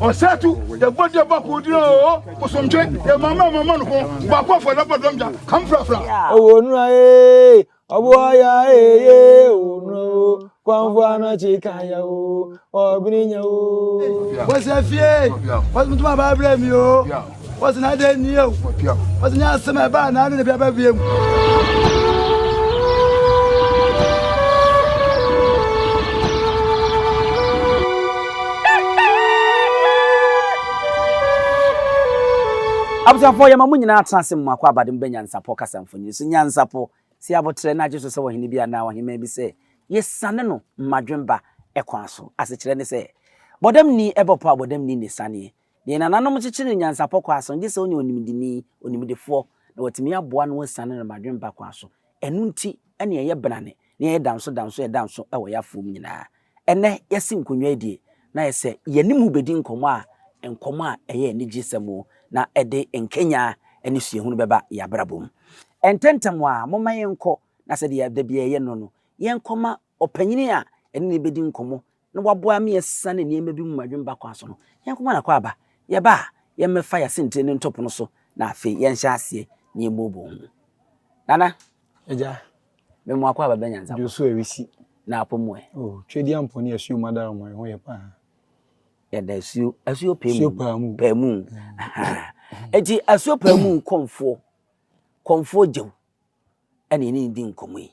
Ɔsatu, yɛbɔ deɛ bɔ koo dina oo, bosomtwe, yɛ mama mama no ko, baako afɔ na bɔ dɔm gya, kam frafra. Owó nura ee, ɔbɔ ɔya ee, owó nura o, kwanfo anɔkye kan ya o, ɔbene nya o. Wɔsi fie, wɔsi mutum aba abirɛ mi o, wɔsi na adi ni o, wɔsi ní asɛm ɛba na adi na bi aba bie mu. Abusuafoɔ yɛma mo nyinaa atena ase mmoako abade mo bɛ nyansapɔ kasa mfonini so nyansapɔ si aboterɛ na agye so sɛ ɔhene bi anaa ɔhemmaa bi sɛ yɛsiane no mmadwemba kwan so asekyerɛ ne sɛ bɔdamni bɔ pɔ a bɔdamni ne saneɛ Deɛ nananom kyekyere no nyansapɔ kwan so no, gye sɛ ɔnya onimdeni, onimdefoɔ, na watumi aboa no asiane no badwemba kwan so. Ɛno nti na yɛyɛ brane, na yɛyɛ danso danso yɛ danso wɔ yɛn afuom nyinaa. Ɛnnɛ, yɛasi nkonnwa yi deɛ, na ayɛ sɛ yɛne mo rebɛdi nkɔmmɔ a, nkɔmmɔ a ɛyɛ anigyesɛm o, na ɛde nkanyan ne suahunu bɛba yɛn abrabɔ mu. Ntɛmntɛm ara, momma yɛnkɔ, na sɛdeɛ da biara yɛyɛ no no, yɛnkɔma ɔpanin a yɛne no rebɛdi nkɔmmɔ na waboa me asiane nneɛma bi mu ma adwene ba kwan so no, yɛnkɔma no akwaaba. Yɛba a, yɛmmɛfa yɛn asɛntire no nto pono so, na afei yɛnhyɛ aseɛ na yɛmmuobɔ ho. Nana. Agya. Me mo akwaaba bɛ nyansa. Dwo so awisi. Na apɔ mu ɛ. Oh, twɛdi ampɔ ne asuo mu adaroma ɛho yɛ paa. Yɛda asuo, asuo pɛɛ mu. Asuo paa mu. Pɛɛ mu. Eti asuo pɛɛ mu kɔnfoɔ, kɔnfoɔ gyaw ɛna yɛne ne di nkɔmmɔ yi.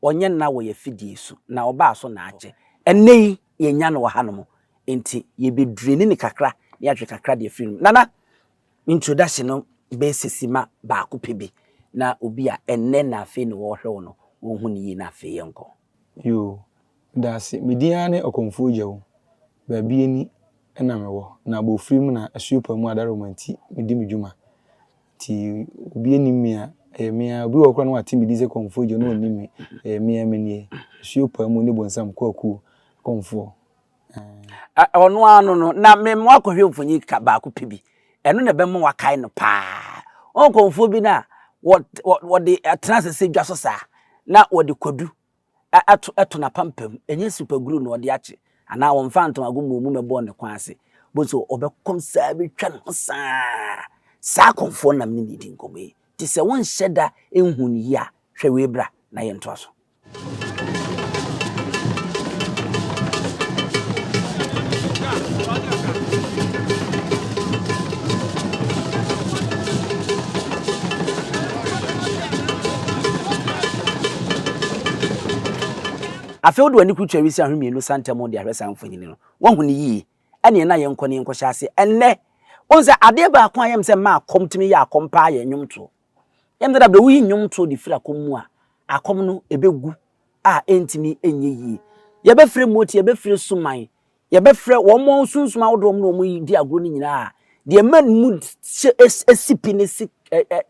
Ɔnyɛ nna wɔ yɛn afidie so, na ɔbaa so na akyɛ. Ɛnnɛ yi, yɛnya no wɔ hanom, enti yɛbɛdureni no kakra na yɛatwe kakra de afiri no mu. Nana, introduction no bɛyɛ sɛ simma baako pɛ bi, na obi a ɛnnɛ na afei na ɔrehwɛ wo no, ɔnhu no yie na afei yɛnkɔ. Yoo, meda ase. Me din ara ne Ɔkɔmfoɔ Gyawu. Baabi ani na mewɔ, na Abɔfirim na Asuopa mu Adaworoma nti medi me dwuma. Nti obi anim me a, ɛyɛ me ara. Obi wɔ hɔ koraa na wate me din sɛ Kɔmfoɔ Agya na ɔnnim me. Ɛyɛ me ara me nie. Asuo paa mu ne bonsam kwakuo kɔmfoɔ. Ɔno ara no no, na me mmoa kɔhwɛ mfonyin ka baako pɛ bi. Ɛno na ɛbɛma wakae no paa. Wɔn kɔmfoɔ bi no a wɔde tena ase sɛ dwa so saa na wɔde kwadu ato to n'apampam, ɛnyɛ super glue na ɔde akye, anaa wɔmfa ntomago mmɔɔ mu mmɛbɔɔ ne kɔn ase. Bohu sɛ ɔbɛkɔm saa bɛtwa ne ho saa. Saa kɔmfoɔ nam ne ne di nkɔmmɔ yi. Nti sɛ wonhyɛ da nhu no yie a, hwɛ wei bra na yɛntoa so. Afei wode w'ani kurutu awisiaa ho mmienu sa ntam de ahwɛ saa mfonini no. Woahu no yie? Ɛnneɛ na yɛnkɔ na yɛnkɔhyɛ aseɛ. Ɛnnɛ, wohu sɛ adeɛ baako a ɛyɛ me sɛ mma akɔm tumi yɛ akɔm paa yɛ nnwomtoɔ. Ɛyɛ me sɛ da berɛ woyi nnwomtoɔ de firi akɔm mu a, akɔm no ɛbɛgu a ɛntumi nyɛ yie. Yɛbɛfrɛ moti, yɛbɛfrɛ suman, Yɛbɛfrɛ wɔn wɔn sunsum ahodoɔ na wɔn di agorɔ no nyinaa a, deɛ ɛma ne mu hyɛ si pi ne si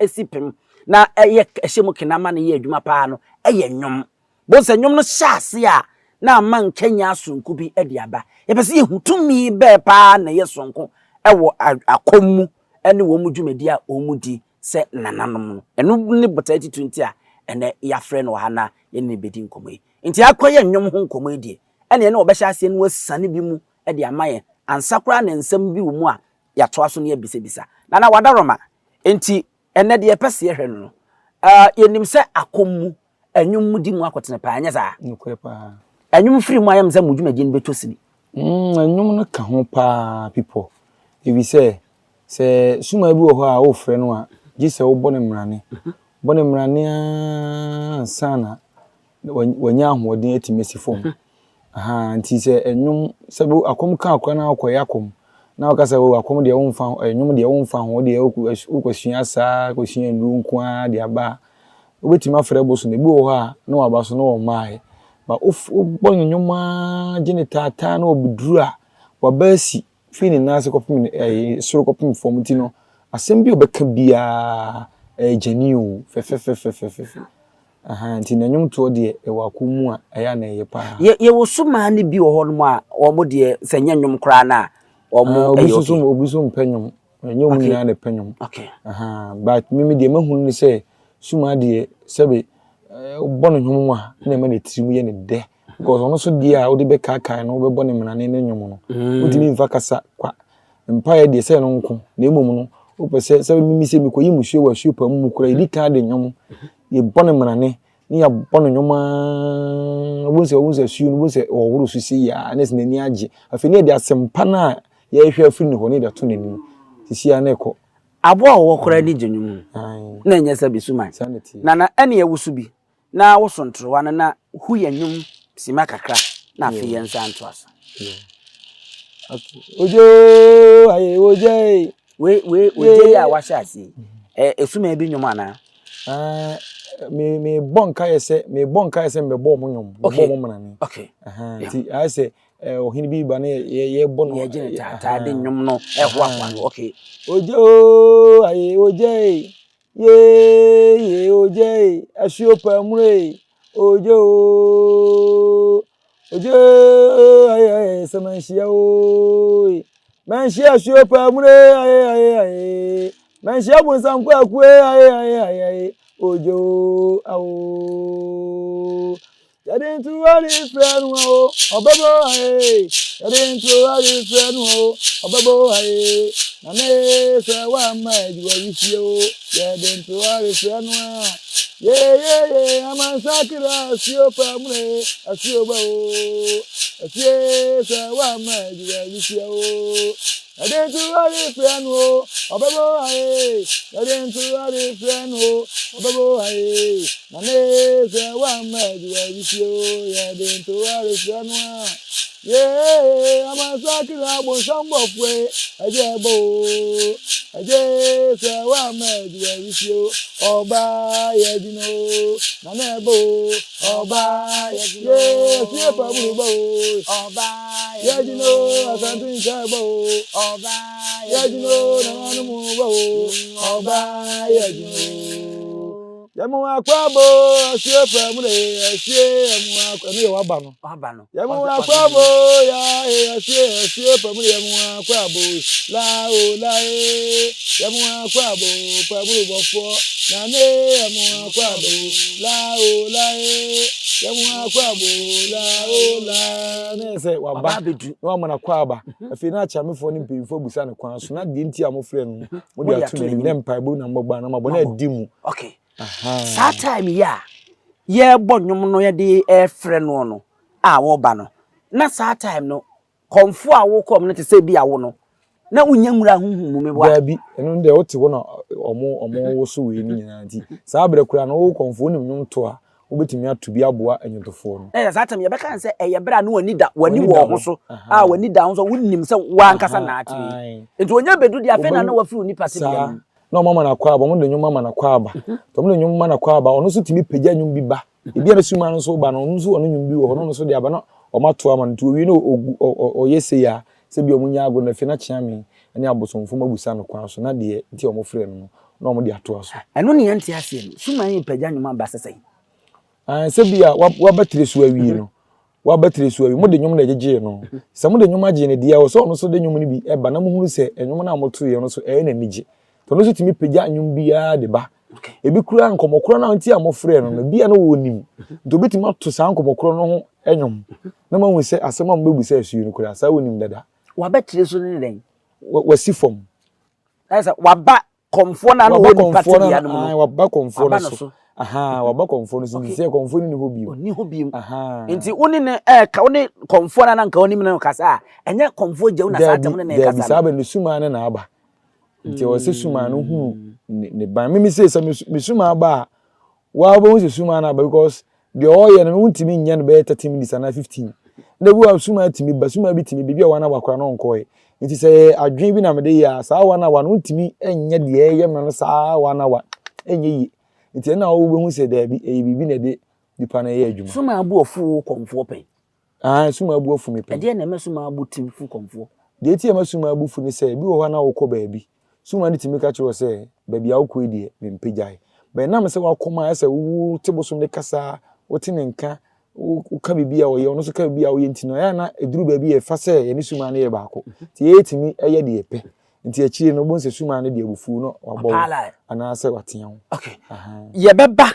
si pem na ɛyɛ ɛhyɛ mu kena ma no yɛ adwuma paa no ɛyɛ nnwom. Bohu sɛ nnwom no hyɛ ase a na ama nkanya soronko bi de aba. Yɛpɛ sɛ yɛhu tumi bɛɛ paa na ɛyɛ soronko ɛwɔ akɔm mu ɛne wɔn dwumadi a wɔn di sɛ nananom no. Ɛno ne botae titiri nti a ɛnɛ yɛafrɛ no wɔ ha na yɛne no bɛdi nkɔmmɔ yi. Nti akɔyɛ nnwom ho nkɔmmɔ yi deɛ, ɛnneɛ na wɔbɛhyɛ aseɛ na wɔasiane bi mu de ama yɛn ansa koraa na nsɛm bi wɔ mu a yɛatoa so na yɛabisabisa. Nana Wadaroma, enti ɛnnɛ deɛ yɛpɛ sɛ yɛhwɛ no no, uh, yɛnim sɛ akɔm mu, ɛnwom mu di mu akɔtene paa, ɛnyɛ saa? Nokorɛ paa. Ɛnwom firi mu a yɛm sɛ mo dwumadie no bɛtɔ sini. Mm, ɛnwom no ka ho paa pipɔ. Ɛfiri sɛ, sɛ sumaa bi wɔ hɔ a wofrɛ no a, gye sɛ wobɔ no mmarane. Bɔ no mmarane ara ansa na wanya ahoɔden atumi asi fam. Ahaa, nti sɛ nnwom, sɛ bi akɔm ka akora na wokɔyɛ akɔm, na woka sɛ oh akɔm deɛ womfa ho, nnwom deɛ womfa ho, wodeɛ wokɔsua saa, kɔsua nnuro nko ara de aba a, wobɛtumi afrɛ bosom, ebi wɔ hɔ a na waba so na wɔmmaeɛ. Ba wobɔ no nnwom ara gye ne taataa na ɔbɛduru a, waba asi firi ne nan ase kɔpem ne ɛɛ soro kɔpem fam nti no, asɛm bi a ɔbɛka biara ɛyɛ gyani o, fɛfɛfɛfɛfɛfɛ. Ahaa, nti na nnwomtoɔ deɛ ɛwɔ akɔm mu a ɛyɛ a na ɛyɛ paa. Yɛ yɛwɔ sumaa no bi wɔ hɔnom a wɔn deɛ sɛ nyɛ nnwom koraa no a wɔn Ah, obi ɛyɛ nso so okay. obi nso mpɛ nnwom. Ɛnyɛ wɔn Okay. nyinaa na ɛpɛ nnwom. Okay. Ahaa, but me me deɛ mahunu ne sɛ sumaa deɛ sɛbe eh, wobɔ no nnwom a na ɛma ne tirim yɛ ne dɛ. Because ɔno nso deɛ a wode bɛkaakae no wobɛbɔ ne mmarane ne nnwom no. Mm. Wotumi mfa kasa kwa. Mpaeɛ deɛ sɛ ɛno nko, na mmom no, wopɛ sɛ, sɛ mimi sɛ mekɔyi musuo wɔ asuo pa mu koraa, yɛdi kan de nnwom, yɛbɔ no mmarane, ne yɛabɔ no nnwom ara, wobɛhu sɛ, wobɛhu sɛ asuo no, wobɛhu sɛ ɔhoro so sei a, na ɛsɛ n'ani agye. Afei ne yɛde asɛmpa no a yɛrehwɛ afiri ne hɔ ne yɛde ato n'anim. Sisi a na ɛkɔ. Aboa a ɔwɔ koraa ani gye nnwom ho, na ɛnyɛ sɛ bi suman. Na na ɛne ɛwoso bi. Na woso ntorowa no na hu yɛn nnwom sima kakra na afei yɛn nsa ntoa so. Oje aye oje. We we oje yi a wahyɛ ase yi. Ɛ esuma bi nnwom anaa? Ah, me me bɔ nkaeɛ sɛ me bɔ nkaeɛ sɛ mbɛbɔ ɔmo nnwom, mbɛbɔ ɔmo mmanane. Okay. Nti ayɛ sɛ ɔhene bi ba ne yɛ yɛbɔ no. Yɛgye ne taataa de nnwom no ɛhoahoa no. Okay. Oje o aye oje. Yee yee ogya ee, asuo pamuro ee, ogya oo, ogya oo aye aye sɛ manhyia oo ee, manhyia asuo pamuro ee aye aye aye, manhyia bonsam kwaku ee aye aye aye aye, ogya oo awoo. Yɛde ntoa de frɛ no o, ɔbɛbɔ ae. Yɛde ntoa de frɛ no o, ɔbɛbɔ ae. Nana ee, sɛ wamma adwuma bi fie o, yɛde ntoa de frɛ no a. Yeyeye, amansakra asuo pa mu e, asuo ba o. Asie sɛ wamma adwuma bi fie o. Yɛde ntoa de frɛ no o, ɔbɛbɔ ae. Yɛde ntoa de frɛ no o, ɔbɛbɔ ae. Na ne sɛ wamma adwuma bi fie o, yɛde ntoa refrɛ no a. Yee, amansakra abonsam bɔfoe, ɛgye ɛbɔ o. Ɛgye sɛ wamma adwuma bi fie o, ɔbaa yɛgyina o. Na na ɛbɔ o, ɔbaa yɛgyina o. Yee, afie pa buru ba o. Ɔbaa yɛgyina o, asante nka ɛbɔ o. Ɔbaa yɛgyina o, nananom ba o. Ɔbaa yɛgyina o. Yɛmu akwabo asie fam de asie yɛmu akwa ɛno yɛ waba no. Waba no. Yɛmu akwabo ya e asie asie fam de yɛmu akwabo la o la e yɛmu akwabo fam de bɔfoɔ na ne yɛmu akwabo la o la e yɛmu akwabo la o la ne yɛ sɛ waba abedu na wama no akɔ mhm. Afei na akyamefoɔ ne mpanyinfoɔ abusa no kwan so na deɛ nti a wɔfrɛ no mo de ato n'anim na mpaebɔ na mmɔbɔ na mabɔ na adi mu. Okay. Saa time yi a yɛrebɔ nnwom no yɛde refrɛ noɔ no a wɔreba no, na saa time no kɔmfoɔ a wokɔm no te sɛ bi a wo no na wonya nwura honhom mu meboa. Daabi, ɛno deɛ wote hɔ na ɔmo ɔmo woso wei no nyinaa nti saa berɛ koraa no wo kɔmfoɔ wonim nnwom to a wobɛtumi ato bi aboa nnwontofoɔ no. Na yɛ saa time yɛbɛka no sɛ ɛyɛ berɛ a na w'ani da w'ani wɔ ho so a w'ani da ho so wonim sɛ w'ankasa na ate wei nti onya bɛdu deɛ afei na na wafiri wo nipa tebea mu. Na wɔn ama no akwaaba, wɔn de nnwom ama no akwaaba. Nti wɔn de nnwom ma no akwaaba, ɔno nso tumi pagya nnwom bi ba. Ebi a ne suma no nso ba no, ɔno nso wɔ ne nnwom bi wɔ hɔ, na ɔno nso de aba na wɔn ato ama no. Nti owie na ogu ɔyɛ sei a, sɛ bi a wɔn nya agorɔ no afei na kyeame ne abosomfo abusa no kwan so na deɛ nti a wɔn frɛ no no, na wɔn de atoa so. Ɛno ne yɛnte aseɛ no, suma yi pagya nnwom aba sɛ sɛn? Ɛɛ sɛ bi a waba tire so awie no, waba tire so awie, mode nnwom na ɛgyegyee no. Sɛ mode nnwom agye no deɛ, ɛwɔ sɛ ɔno nso de nnwom no bi ba na mohunu sɛ nnwom no a motoeɛ no nso ɛyɛ n'anigye. Nti ɔno nso tumi pagya nnwom biara de ba. Ebi koraa nkɔmmɔ korɔ no a nti a mofrɛɛ no no, bi a na ɔnim. Nti obɛtumi ato saa nkɔmmɔ korɔ no ho nnwom na moahu sɛ asɛm a mobɛbisa asuo no koraa, saa ɔnim dada. Waba tire so no ne dɛn? Wasi fam. Ɛyɛ sɛ waba kɔmfoɔ no a na ɔwɔ nipa tebea no mu no. Waba kɔmfoɔ no so. Waba kɔmfoɔ no so nti sɛ kɔmfoɔ no ni hɔ bio. Ɔni hɔ bio. Nti wo ne ne ɛɛka wo ne kɔmfoɔ no a na nka ɔnim no kasa a ɛnyɛ kɔmfoɔ gyaw na saa atɛm ne ne kasa no. Daabi saa bɛ ne sumaa ne na aba. Nti ɛwɔ sɛ sumaa no hunu ne ban. Mimi sɛ sɛ me sumaa ba a waa wobɛhu sɛ sumaa no aba because Deɛ ɔreyɛ no wontumi nyɛ no bɛyɛ 30 minutes anaa 15. Na ebi wɔ suma tumi ba suma bi tumi biribi a one hour koraa na ɔnkɔɛ. Nti sɛ yɛ adwene bi na mede yɛ a saa one hour no wontumi nyɛ deɛ ɛyɛ ma no saa one hour ɛnyɛ yie. Nti ɛna wobɛhu sɛ daabi ɛyɛ biribi na ɛde nipa no yɛ adwuma. Suma abu afu wo kɔmfoɔ pɛn? Ah, suma abu afu me pɛn. Ɛdeɛn na ɛma suma abu ti fu kɔmfoɔ? Deɛ eti ɛma suma abu fu ne sɛ ebi wɔ hɔ a na wokɔ baabi Suma no tumi ka kyerɛ wo sɛ, Baabi a wokɔ yi deɛ, mempɛ gyae. But ɛnam sɛ w'akoma ayɛ sɛ wote bosom no kasa, wote ne nka, woka biribi a ɔyɛ, ɔno nso ka biribi a woyɛ nti no, ɛyɛ a na ɛduru baabi a ɛfa sɛ yɛne suma no yɛ baako. Nti yɛtumi yɛ deɛ yɛpɛ. Nti akyire no, wobɛhu sɛ suma no de abufuo na wabɔ wo anaasɛ watea wo. Okay. Yɛbɛba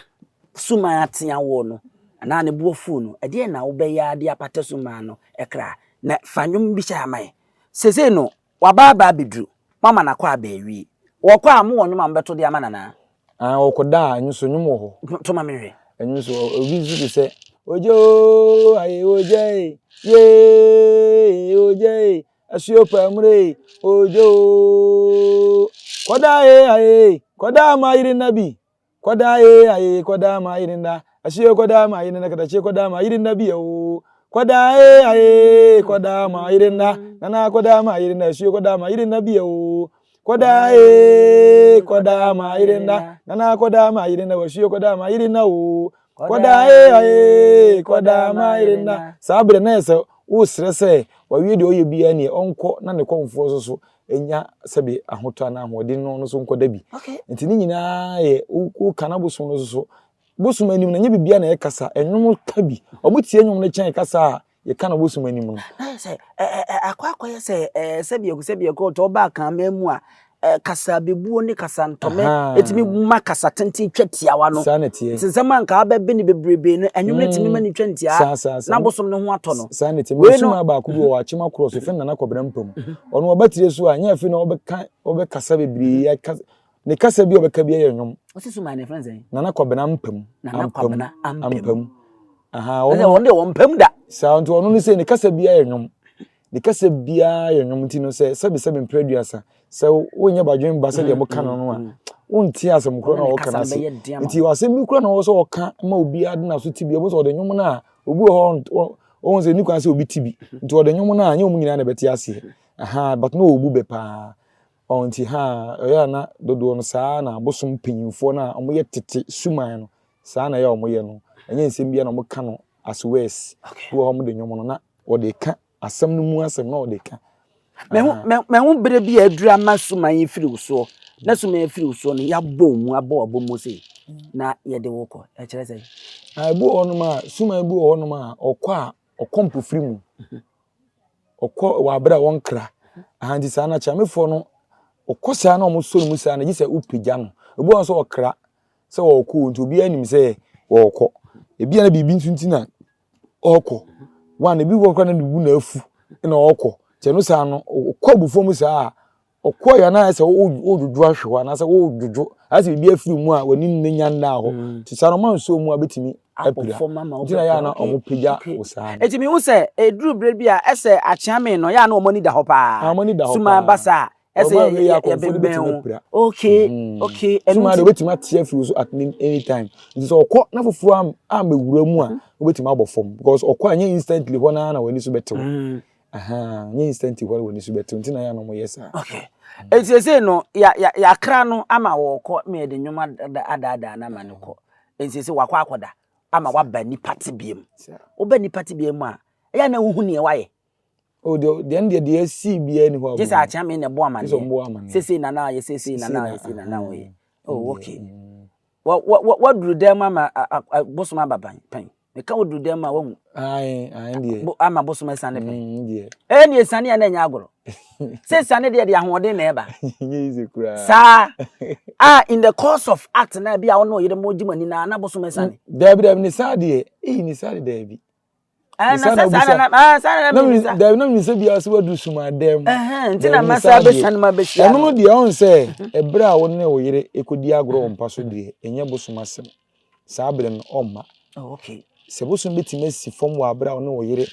suma atea woɔ no anaa ne bo afuo no, ɛdeɛn na wobɛyɛ de apata suma no kra? Na fa nnwom bi hyɛ ama yɛn. Seesei no, Waba aba abɛduru, moama no akɔ aba awie. Wɔkɔ a, mowɔ nnwom a mobɛto de ama no anaa? Ah, wɔkɔda a, ɛno nso nnwom wɔ hɔ. To ma menhwɛ. Ɛno nso, obi nso te sɛ, Ogya oo, aye ogya e, yee, ogya e, asuo pamure e, ogya oo. Kɔda e, aye, kɔda ma yere nna bi, Kɔdaa ee ayeye kɔdaa ma ayere nna ahyie kɔdaa ma ayere nna katakyie kɔdaa ma ayere nna bi oo kɔdaa ee ayeye kɔdaa ma ayere nna nana kɔdaa ma ayere nna ahyie kɔdaa ma ayere nna bi oo kɔdaa ee kɔdaa ma ayere nna nana kɔdaa ma ayere nna ahyie kɔdaa ma ayere nna oo kɔdaa ee ayeye kɔdaa ma ayere nna saa berɛ na yɛ sɛ wosrɛ sɛ wawie deɛ ɔyɛ biara nie ɔnkɔ na ne kɔmfoɔ nso so nya sɛbe ahotɔ anaa ahoɔden no ɔno nso nkɔda bi. Nti ne nyinaa yɛ woka na bosom no nso so bosom anim no nyɛ biribiara na ɛkasa ɛnwom ka bi wɔn tie nwom no kyɛn kasa a yɛka no bosom anim no. Na yɛ sɛ akɔ akɔyɛ sɛ sɛbi ɛkɔ sɛbi ɛkɔ ɔtɔ ɔba akanman mu a kasa bebuo ne kasa ntɔmɛ ɛtumi ma kasa tenten twa tiawa no. Saa na ɛteɛ. Nti nsɛm a nka abɛbe ne bebrebe no ɛnwom no tumi ma ne twa ntiaa na bosom no ho atɔ no. Saa na ɛteɛ. Wei no baako bi wɔ hɔ akyem akorɔ so fɛn Nana Kɔbena Mpam. Ɔno ɔba tire so a nyɛ afei na ɔbɛka ɔbɛkasa bebree aka ne kasa bi a ɔbɛka bi yɛ nnwom. Ɔsi so maa ne fɛn sɛn? Nana Kɔbena Mpam. Nana Kɔbena Ampam. Aha ɔno ɔno deɛ ɔmpam da. Saa nti ɔno no sɛ ne kasa bi yɛ nnwom. Ne kasa biara yɛ nnwom nti no sɛ sɛbi sɛbi mpere aduasa sɛ wonyɛ badwen ba sɛdeɛ moka no no a wonte asɛm korɔ na ɔka no ase nti asɛm bi korɔ na ɔwɔ sɛ ɔka ma obiara de n'aso ti bi ɛbo sɛ ɔde nnwom no a obi wɔ hɔ ɔhu sɛ ni kwan sɛ obi ti bi nti ɔde nnwom no a nyɛ wɔn nyinaa na ɛbɛte aseɛ aha but na ɔbu bɛ paa ɔn nti ha ɔyɛ a na dodoɔ no saa na abosom mpanyinfoɔ no a wɔyɛ tete suman no saa na ɛyɛ a wɔyɛ no ɛnyɛ nsɛm bi a na wɔka no as words bi wɔ hɔ wɔde nnwom no na wɔde ka asɛm no mu asɛm na wɔde ka. Mahu berɛ bi a aduru ama suman yi firi wo soɔ na suman yi firi wo soɔ no yɛabɔ wo mu abɔ w'abɔ mu sei na yɛde wo kɔ ɛkyerɛ sɛ. Ebi wɔ hɔnom a suman bi wɔ hɔnom a ɔkɔ a ɔkɔ mpofiri mu ɔkɔ wɔ abere a wɔnkra aha nti saa na kyamefoɔ no ɔkɔ saa na wɔn sɔ no mu saa na gye sɛ wopagya no ebi wɔ hɔ nso ɔkra sɛ ɔrekɔ nti obiara nim sɛ ɔrekɔ ebi a na biribi nso nti na ɔrekɔ one ebi wɔ koraa na ne bu na afu na ɔrekɔ kyɛ no saa no ɔkɔ abufuo mu saa a ɔkɔ yɛ na ayɛ sɛ wodwodwo ahwɛ hɔ anaasɛ wodwodwo ayɛ sɛ biribi afiri mu a w'ani nne nya nnaa hɔ mm. nti saa no ɔma nsuo mu a bɛtumi apira nti na yɛ a na ɔmo pagya wo saa no. Eti mehu sɛ eduru bere bi a ɛsɛ akyeame no yɛ a na wɔn ani da hɔ paa. Wɔn ani da hɔ paa. Suma ba saa ɛsɛ yɛ yɛ bɛnbɛn wo okay mm. okay ɛnu ti obetumi ate afiri so at any time nti sɛ ɔkɔ na foforɔ amewura mu a mm-hmm. obetumi abɔ fam because ɔkɔ a nyɛ instantly hɔ naa na w'ani so bɛtew mm. nyɛ instantly hɔ na w'ani so bɛtew nti na yɛ anam yɛ saa. Okay eti ese no ya ya yakra no ama wɔkɔ ma yɛde nnwom adaadaa no ama no kɔ eti ese wakɔ akɔda ama waba nipa tebea mu woba nipa tebea mu a ɛyɛ na wohu nea wayɛ. Oh, deɛ deɛ deɛ deɛ asi biara ni hɔ a. Gye sɛ akyea me na ɛbɔ amaneɛ. Gye sɛ ɔmbɔ amaneɛ. Sesei na na ayɛ sesei na na ayɛ sesei na na ɔyɛ. Oh, okay. Wa wa wa waduru dan mu ama bosom aba ban pɛn. Meka waduru dan mu a wahu. Ae, ae deɛ. Bo ama bosom asiane pɛn. Mm, deɛ. Ɛyɛ ne esiane a na ɛnyɛ agorɔ. Sɛ esiane deɛ de ahoɔden na ɛba. Nyɛ easy koraa. Saa. Ah, in the course of act na bi a ɔne ɔyere mo gye mo ani na na bosom asiane. Daabi daabi ne saa deɛ. Eyi ne saa deɛ daabi. Dabi na menim sɛ biara sɛ wadu sumadɛm. Nti na masa abɛsiane ma bɛhyia. Ɛno no deɛ ɔn sɛ ɛberɛ a wo ne wo yere ɛkɔdi agorɔ wɔ mpa so deɛ ɛnyɛ bosom asɛm. Saa berɛ no ɔmma. Oh, okay. Sɛ bosom bɛtumi asi fam wɔ aberɛ a wo ne wo yere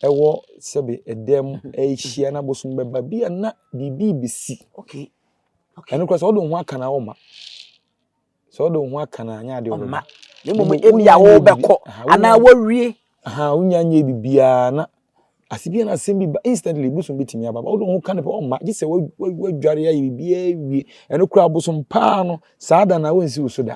ɛwɔ sɛbe ɛdɛm ɛrehyia na bosom bɛba bi a na biribi bɛsi. Okay. Ɛno koraa sɛ wode wo ho aka na ɔmma. Sɛ wode wo ho aka no a, nyɛ adeɛ ɔma. Na mmom ebi a wobɛkɔ anaa wawie. Aha, wonya nyɛ biribiara na ase bi na asɛm bi ba instantly bosom bɛtumi aba. Wode wo ho ka no pɛ ɔmma gye sɛ wadware ayɛ biribiara wie. Ɛno koraa bosom paa no saa da na wonsi wo so da.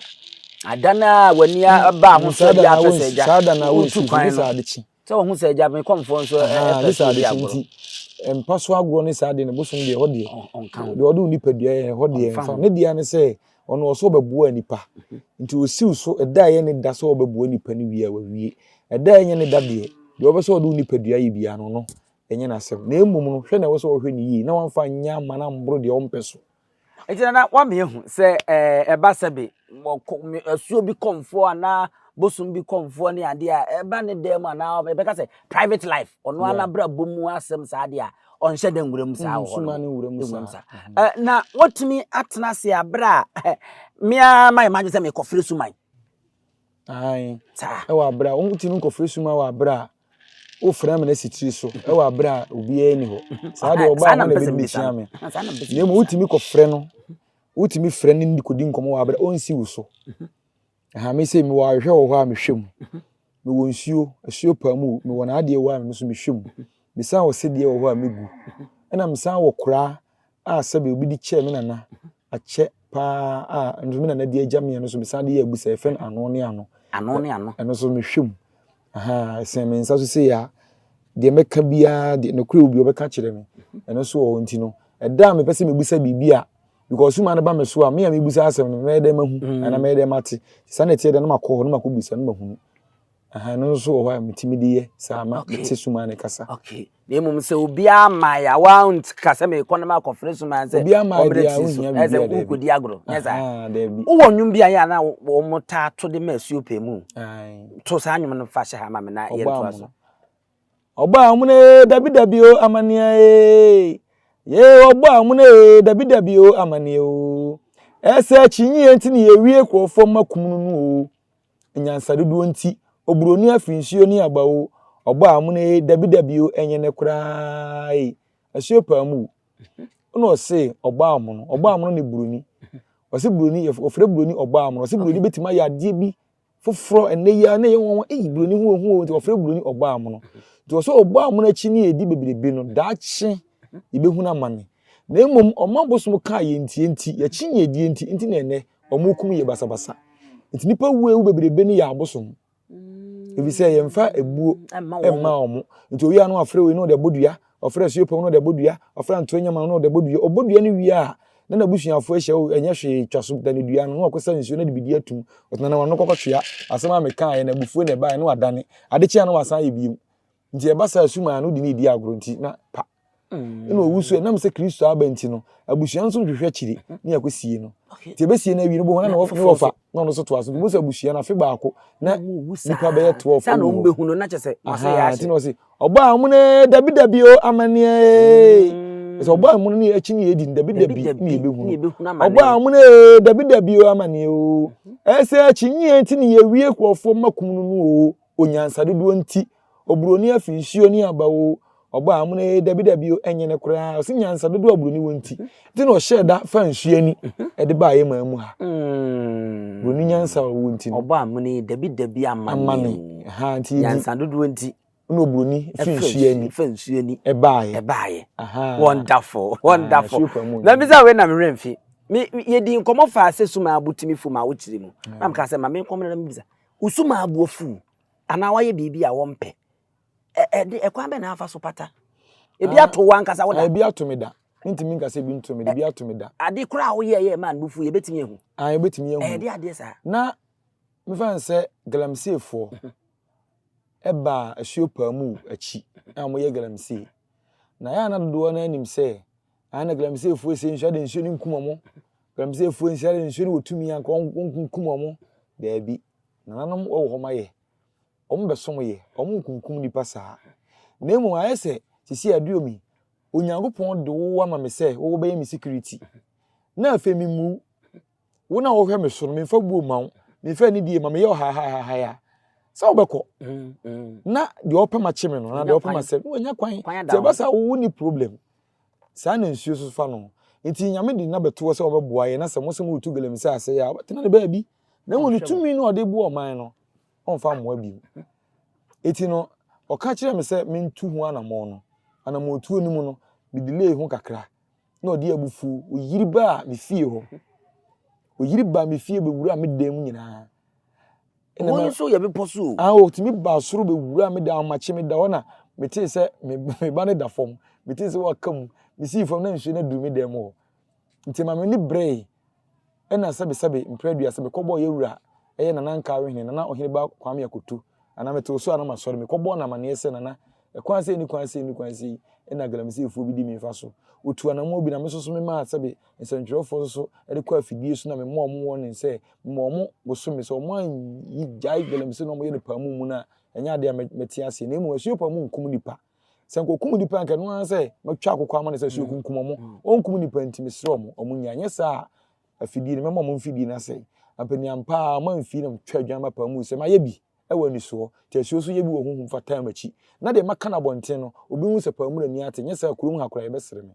Ada no a w'ani aba ho so bi apɛ sɛ agya. Saa da na wonsi wo so gye sɛ ade kye. Sɛ wɔhu sɛ agya me kɔmfoɔ nso ɛpɛ sɛ ɔdi agorɔ. Nti mpa so agorɔ ne saa deɛ no bosom deɛ ɛhɔ deɛ deɛ ɔde wo nipadua yɛ ɛhɔ deɛ mfa ne deɛ ne sɛ ɔno ɔsɛ ɔbɛboa nipa mhm. nti osiw so ɛda a ɛyɛ ne da sɛ ɔbɛboa nipa no wie a wawie ɛda a ɛnyɛ ne da deɛ deɛ ɔbɛ sɛ ɔde wo nipadua yɛ biara no no ɛnyɛ n'asɛm na mmom no hwɛ na ɛwɔ sɛ ɔhwɛ ne yie na wamfa nyɛ ama no amboro deɛ ɔmpɛ so. Nti nana wama ehu sɛ ɛɛ ɛba sɛbe asuo bi kɔmfoɔ anaa. bosom bi kɔmfoɔ ne adeɛ a ɛba ne dan mu anaa yɛbɛka sɛ private life ɔno ara n'abrabɔ mu asɛm saa deɛ a ɔnhyɛ da nwura mu saa wɔ hɔ no nwura mu saa na wɔtumi atena ase abere a mmea ma yɛ madwe sɛ mekɔfrɛ suman saa ɛwɔ abere a wɔtumi nkɔfrɛ suman wɔ abere a wofrɛ me no asi tiri so ɛwɔ abere a obiara ni hɔ saa deɛ ɔbaa ho na ɛbɛdi bɛhyia me na mmom wotumi kɔfrɛ no wotumi frɛ no ne kɔdi nkɔmmɔ wɔ abere ɔnsi wo so Aha me sei mewɔ ahwehwɛ wɔ hɔ a mehwɛ mu. Mewɔ nsuo, asuo paa mu, mewɔ n'adeɛ wɔ a me nso mehwɛ mu. Mesan wɔ sedeɛ wɔ hɔ a megu. Ɛna mesan wɔ koraa a sɛbe obi de kyɛɛ me nana akyɛ paa a nso me nana de agya me ɛno nso mesan de yɛ abusa yɛfrɛ no ano ne ano. Ano ne ano. Ɛno nso mehwɛ mu. Aha ɛsɛn me nsa so sei a deɛ mɛka biara deɛ nokorɛ obi ɔbɛka kyerɛ me. Ɛno nso wɔ hɔ nti no ɛda a mepɛ sɛ mebusa biribi a because suma no ba me so a me a mebusa asɛm no mɛyɛ dɛ mahu mm. anaa mɛyɛ dɛ mate saa na ɛteɛ dɛ na makɔ hɔ na makɔbusa na mahunu aha no nso wɔ hɔ a metumi de yɛ saa ma mete suma no kasa okay na mmom sɛ obiara ma yɛ a wanka sɛ mekɔ na makɔfrɛ suma sɛ obiara ma yɛ deɛ a wohia biribi a daabi wokɔdi agorɔ nyɛ saa wowɔ nnwom bi a yɛ a na wɔn taa to de ma asuo pɛ mu to saa nnwom no fa hyɛ ha ma me na yɛntoa so Ɔbɔ amuna ee dabi dabi o amaneɛ ee yee ɔbɔ amuna ee dabi dabi o amaneɛ o ɛsɛ akyinyie nti ne yɛwie kurɔfoɔ mma kum no no o nyansa dodoɔ nti oburoni afiri nsuo ne aba o ɔbɔ amuna ee dabi dabi o ɛnyɛ ne koraa ee asuo paa mu ɛna ɔse ɔbɔ amono ɔbɔ amono ne buroni ɔse buroni ɔfrɛ buroni ɔbɔ amono ɔse buroni bɛtumi ayɛ adeɛ bi foforɔ ɛnɛ yi ara na ɛyɛ nwanwa eyi buroni ho ehu o nti wɔfrɛ buroni ɔbɔ amono nti wɔsɛ ɔbɔ amono akyi ne yɛdi bebrebe no daakye yɛbɛhunu amane na mmom ɔmo abosom kaa yɛn ntie nti yɛkyi yɛn die nti nti na ɛnɛ ɔmo kum yɛ basabasa nti nipa wu ewu bebrebe no yɛ abosom ebi sɛ yɛmfa ebuo ɛmma ɔmo nti oyi ano afrɛ wei na ɔde abɔ dua Ɔfrɛ asuopɔn na ɔde abɔ dua, ɔfrɛ antoa nyama na ɔde abɔ dua. Ɔbɔ dua no wie a, na n'abusuafoɔ ahyia, o, ɛnyɛ hwee, twa so, dane dua no, na wakɔsa nsuo na de biribi atum. Ɔtena na wano kɔkɔtwea. Asɛm a mekaeɛ no, abufuo na ɛbaeɛ, na wadane. Ade kye a na wasan ayɛ bio. Nti ɛba saa a, sumaa no wode no redi agorɔ nti, na pa. Ɛna ɔwu so, ɛnam sɛ Kristo aba nti no, abusua nso nhwehwɛ akyiri ne yɛakɔsie no. Nti ɛbɛsie no awie no, wobɛhu na ne wɔfa na ɔno nso toa so. Nti wobɛhu sɛ abusua no afe baako na nipa bɛyɛ 12 wɔ hɔ. Aha, nti na ɔse, Ɔbɔ a ɔmo ne dabi dabi o amaneɛ ee. Mm. Sɛ ɔbɔ a ɔmo ne akyi ne yɛ di dabi dabi ne yɛ bɛhunu. Ɔbɔ a ɔmo ne dabi dabi o amaneɛ o. Ɛsɛ akyi nyie nti ne yɛ wie kurɔfoɔ mma kum no no o. Onyansa dodoɔ nti oburoni afi nsuo ne aba o. Ɔbɔ a ɔmo ne dabi dabi o ɛnyɛ ne koraa. Ɔsi nyansa dodoɔ a oburoni wɔ nti. Nti na ɔhyɛɛ da fa nsuo ani ɛde baa yɛ maa mu ha. Mm. Buroni nyansa ɔwɔ nti no. Ɔbɔ a ɔmo ne dabi dabi amaneɛ o. Ha nti nyansa dodoɔ nti. na oburoni fi nsuo ani fa nsuo ani ɛbaeɛ ɛbaeɛ wonderful wonderful na bisa wei na me werɛ mfi me yɛdi nkɔmmɔ faa sɛ suma abo tumi fu ma wokyerɛ mu na meka sɛ ma me nkɔmmɔ na mebisa wo suma abo afu anaa wayɛ biribi a wɔmpɛ ɛde ɛkwan bɛ na afa so pata ebi ah, ato wo ankasa wo da ebi ato me da ntumi nka sɛ ebi nto me da ebi ato me da ade koraa a woyɛ yɛ ma no fu yɛbɛtumi ahu ah yɛbɛtumi ahu ɛde adeɛ saa na mefa n sɛ galamseyfoɔ mhm. baa asuo Paamu akyi a wɔyɛ galamsey. Na yɛ a na dodoɔ no ara nim sɛ ah na galamseyfoɔ sie nsuo ade nsuo no nkum wɔn. Galamseyfoɔ nsie ade nsuo no wɔ tumi anka wɔnkunkum wɔn. Daabi, nananom wɔ hɔ ma yɛ. Wɔn bɛsom yɛ, wɔn nkunkum nipa saa. Na mmom ayɛ sɛ sisi aduomi, Onyankopɔn de wo ama me sɛ wobɛyɛ me security. Na afei memu wo. Wo na wohwɛ me so no, memfa buo mma wo, memfa anidie ma meyɛ ɔhahahahae a, sɛ wobɛkɔ. Mm, mm. Na deɛ ɔpɛ ma kye me no, na deɛ ɔpɛ ma sɛ, na wanya kwan. Nti ɛba saa wo ni problem. Saa na nsuo so fa no. Nti Nyame de na bɛtoɔ sɛ wɔbɛboa yɛ na sɛ mo sɛ mo retu galamsey ase a, wɔbɛtena ne baabi. Na mmom ne tumi no a ɔde boa ɔman no, ɔmfa mmoa bio. Eti no, ɔka kyerɛɛ me sɛ mentu ho anammɔn no. Anammɔntuo no mu no, me delay ho kakra. na ɔde abufuo, ɔyiri baa me fie hɔ. Ɔyiri baa me fie bɛwuraa me dan mu nyinaa. Ɛna ma nso yɛ bepɔ so o. Ah, ɔtumi baa soro bɛwuraa me dan, ɔmakye me da hɔ na metee sɛ me me ba no da fam. Metee sɛ waka mu. Mesii fam na nsuo no aduru me dan mu hɔ. Nti ma m'ani brɛe. Ɛna sɛbesɛbe mprɛ aduasa mekɔbɔɔ yɛn wura ɛyɛ Nana Nkawe Hene, Nana Ɔheneba Kwame Akoto, anaa metoo so a na masɔre, mekɔbɔɔ no amaneɛ sɛ Nana. Ɛkwan sei ne kwan sei ne kwan sei na galamseyfoɔ bi di me mfa so. Wɔtu anammɔn bi na me nso so memaa sɛbe nsɛntwerɛfoɔ nso so de kɔ afidie so na mema wɔn warning sɛ mema wɔn bosome sɛ wɔn anyi gyae galamsey na wɔyɛ no paamu mu no a ɛnyɛ adeɛ a mɛte aseɛ na mmom asuo paamu nkum nipa. Sɛ nka ɔkum nipa nka ɛno ara sɛ mɛtwa akokɔ ama no sɛ asuo kunkum wɔn. Ɔnkum nipa nti mesrɛ wɔn wɔn nyae. Nyɛ saa a afidie no mɛma wɔn mfidie no asɛe. Ampaniampa ara wɔn amfii na metwa adwan ma paamu sɛ mayɛ bi. wɔ anisoɔ, nti asuo nso yɛ bi wɔ honhom fa taa m'akyi, na deɛ maka no abɔnten no, obi hu sɛ paa mu na ani ate, nyɛ saa a kurom ha koraa yɛbɛsere me.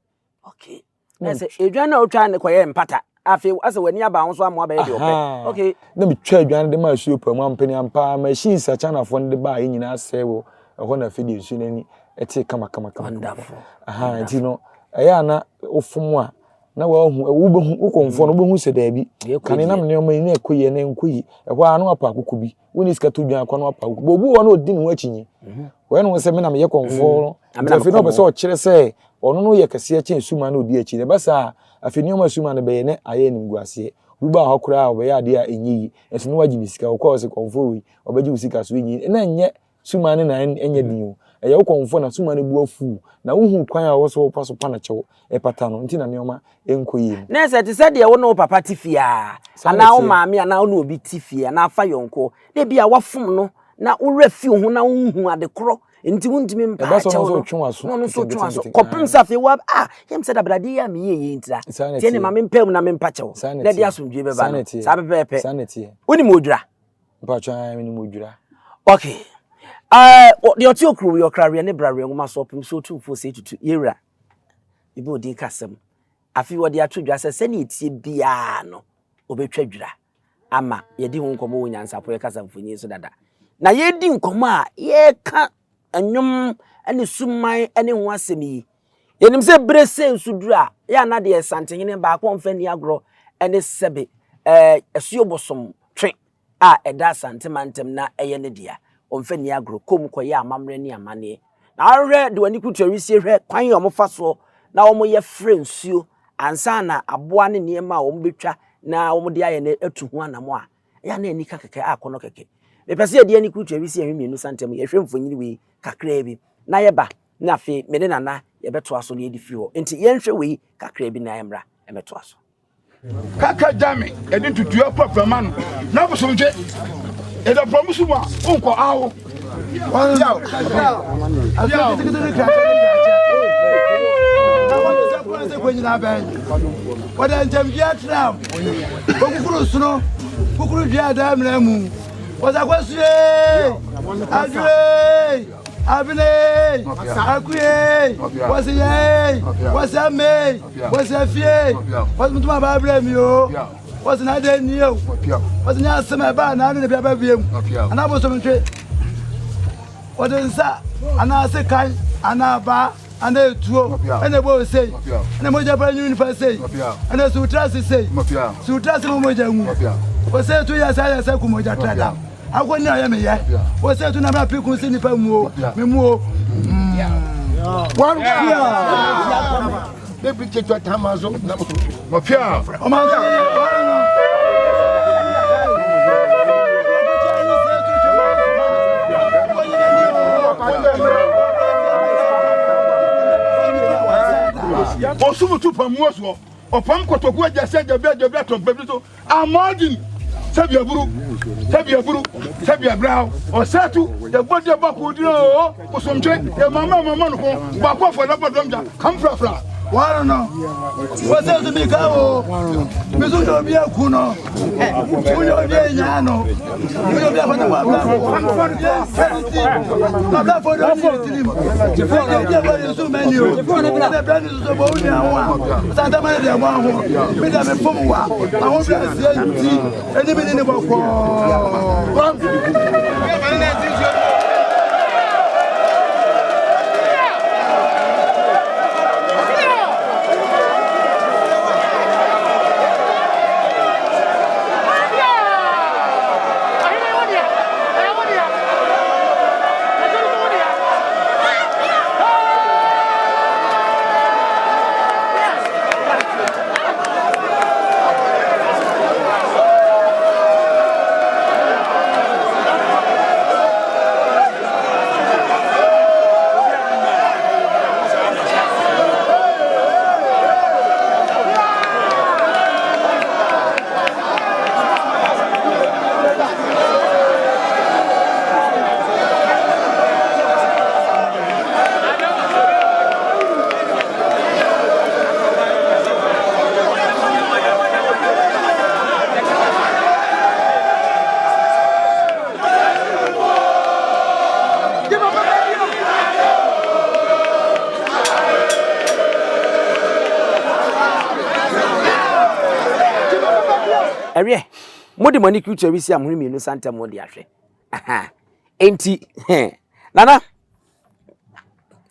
Okay. Na sɛ edwan na otwa ne kɔyɛ mpata. Afei asɛ w'ani aba ho so amoa bɛyɛ deɛ ɔpɛ. Okay. Na metwa adwan no de ma asuo paa mu ampene ampa ara machines a Chinafoɔ no de baa yɛ nyinaa sɛe wɔ ɛhɔ na afei deɛ nsuo no ani ɛte kama kama kama. Wonderful. Aha nti no ɛyɛ a na wofom a na wahu wobɛhu wo kɔmfoɔ no wobɛhu sɛ daabi kane nam nneɛma yi na ɛkɔ yie na ɛnkɔ yie ɛhɔ ara na wapɛ akoko bi wonni sika to dwan akɔ na wapɛ akoko bi obi wɔ hɔ na ɔdi ne ho akyinyi mhm. wɔyɛ ne ho sɛ me na meyɛ kɔmfoɔ no mm. nti afei na ɔpɛ sɛ ɔkyerɛ sɛ ɔno no yɛ kɛseɛ kyɛn suma na ɔdi akyi na ɛba saa afei nneɛma suma no bɛyɛ ne ayɛ animguaseɛ obi baa hɔ koraa a ɔbɛyɛ adeɛ a ɛnyɛ yi ɛso no wagye ne sika ɔkɔɔ sɛ kɔmfoɔ wei ɔbɛgye wo sika so ɛnyɛ na ɛnyɛ Suman no na ɛnyɛ den o. Ɛyɛ wo kɔmfoɔ na suman no bo afu wo, na wonhu kwan a ɛwɔ sɛ wofa so pa no kyɛw pata no nti na nneɛma nkɔ yie no. Na sɛ te sɛ deɛ wo ne wo papa te fie a, Saa na anaa wo ɛteɛ. maame anaa wo ne obi te fie anaa fa yɔnkoɔ, na ebia woafom no na wo werɛ fi wo ho na wonhu ade korɔ nti wontumi mpaa Ɛba sɛ ɔno kyɛw nso no, retwe w'aso na ɔno nso retwe w'aso nketenkete. kɔpem Ae. sɛ afei woa ah yɛm sɛ dabrade yi a meyɛɛ yei ntira, Saa na nti ɛne ɛteɛ. ma mempaa mu na mempa kyɛw Saa na na ɛde ɛteɛ. asomdwoeɛ bɛba Saa na no. ɛteɛ. Saa pɛpɛɛpɛ. Saa na ɛteɛ. Wonim odwira? Mpatsɔ ae menim odwira. Okay. Uh, deɛ ɔte okuro wei ɔkra weɛ ne bra weɛ nwoma so ɔpem so otumfoɔ sɛ tutu yɛwura ebi odin kasɛm afei wɔde ato dwa sɛ sɛnea etie biara no ɔbɛtwa dwira ama yɛdi ho nkɔmmɔ wɔ nyansapo yɛ kasa mfonyin so dada na yɛdi nkɔmmɔ a yɛka nnwom ne suman ne ho asɛm yi yɛnim sɛ bere sɛ nso duru a yɛ ana deɛ santehene baako ɔmfa nni agorɔ ne sɛbe ɛɛ asuo bosom twe a ɛda Asante mantam na ɛyɛ ne dea. Ɔmfa nni agorɔ, kɔ mu kɔyɛ amammerɛ ne amanneɛ. Na wohwɛ de w'ani kutu awisie hwɛ kwan a wɔfa soɔ na wɔyɛ frɛ nsuo ansa na aboa ne nneɛma a wɔbɛtwa na wɔde ayɛ no atu ho anamɔ a, ɛyɛ a na anika kɛkɛ akɔnnɔ kɛkɛ. Mepɛ sɛ yɛde ani kutu awisie ɛhwɛ mmienu sa ntam, yɛhwɛ mfonini wei kakraa bi na yɛba na afei me ne Nana yɛbɛtoa so na yɛde firi hɔ. Nti yɛnhwɛ wei kakraa bi na yɛmmra mmɛtoa so. Kaka gya me yɛde ntutuo kɔ prama no na bosomtwe yɛda prɔmo so mu a wonkɔ awo. Wɔde nkyɛmdua tram okukuru sono kukuru dua da mmerɛ mu wɔdze akɔsue adwee abene akue wɔdze yɛe wɔdze amee Wɔsi afie, wɔsi mutum aba abirɛ mi o, wɔsi n'adɛ ni o, wɔsi nye asɛm ɛba na ano na bi aba biem, anaa bosom ntwe, wɔde nsa anaa sekan anaa abaa anaa etuo ɛna ɛbɔ osei, ɛna mogya pa nyi nipa sei, ɛna sutra ase sei, sutra ase ma mogya ngu, osei tu yɛ sɛ yɛ sɛ ku mogya tra da. Akɔ ni ayɛ meyɛ. Wɔ sɛ tu na mɛ piku si nipa mu o, me mu o. One fear. Baby ketewa tama so na mafia. Ɔma nso yɛ wɔn no. Ɔsum tu pam mu soɔ ɔpam kotoku agya sɛ gyabi agyabi atɔ mpɛbi so Amɔɔden, sɛbi aburu, sɛbi aburu, sɛbi abraw, ɔsatu, yɛbɔ deɛ bɔ koo dino oo, bosomtwe, yɛ mama mama no ko, baako afɔ na bɔ dɔm gya, kam frafra. Wɔn no, wɔsɛ so mi ka o, mi so yɛ obi aku no, woyɛ obi enya no, woyɛ obi afɔ ne mu abrafo, yɛ nsɛm ti, abrafo de ɔni yɛ tirim, yɛ yɛ bɔ yɛ so mɛni o, ɛna bɛ ni soso bɔ wo nua ho a, santama ne deɛ mo aho, mi deɛ mi fom wa. Ahobrɛaseɛ nti, ɛne me ne ne bɔkɔɔ. Ɛweɛ, mode mo ani kurukyerɛ wisi a mo ho mmienu sa ntam de ahwɛ. Aha. Enti, Nana,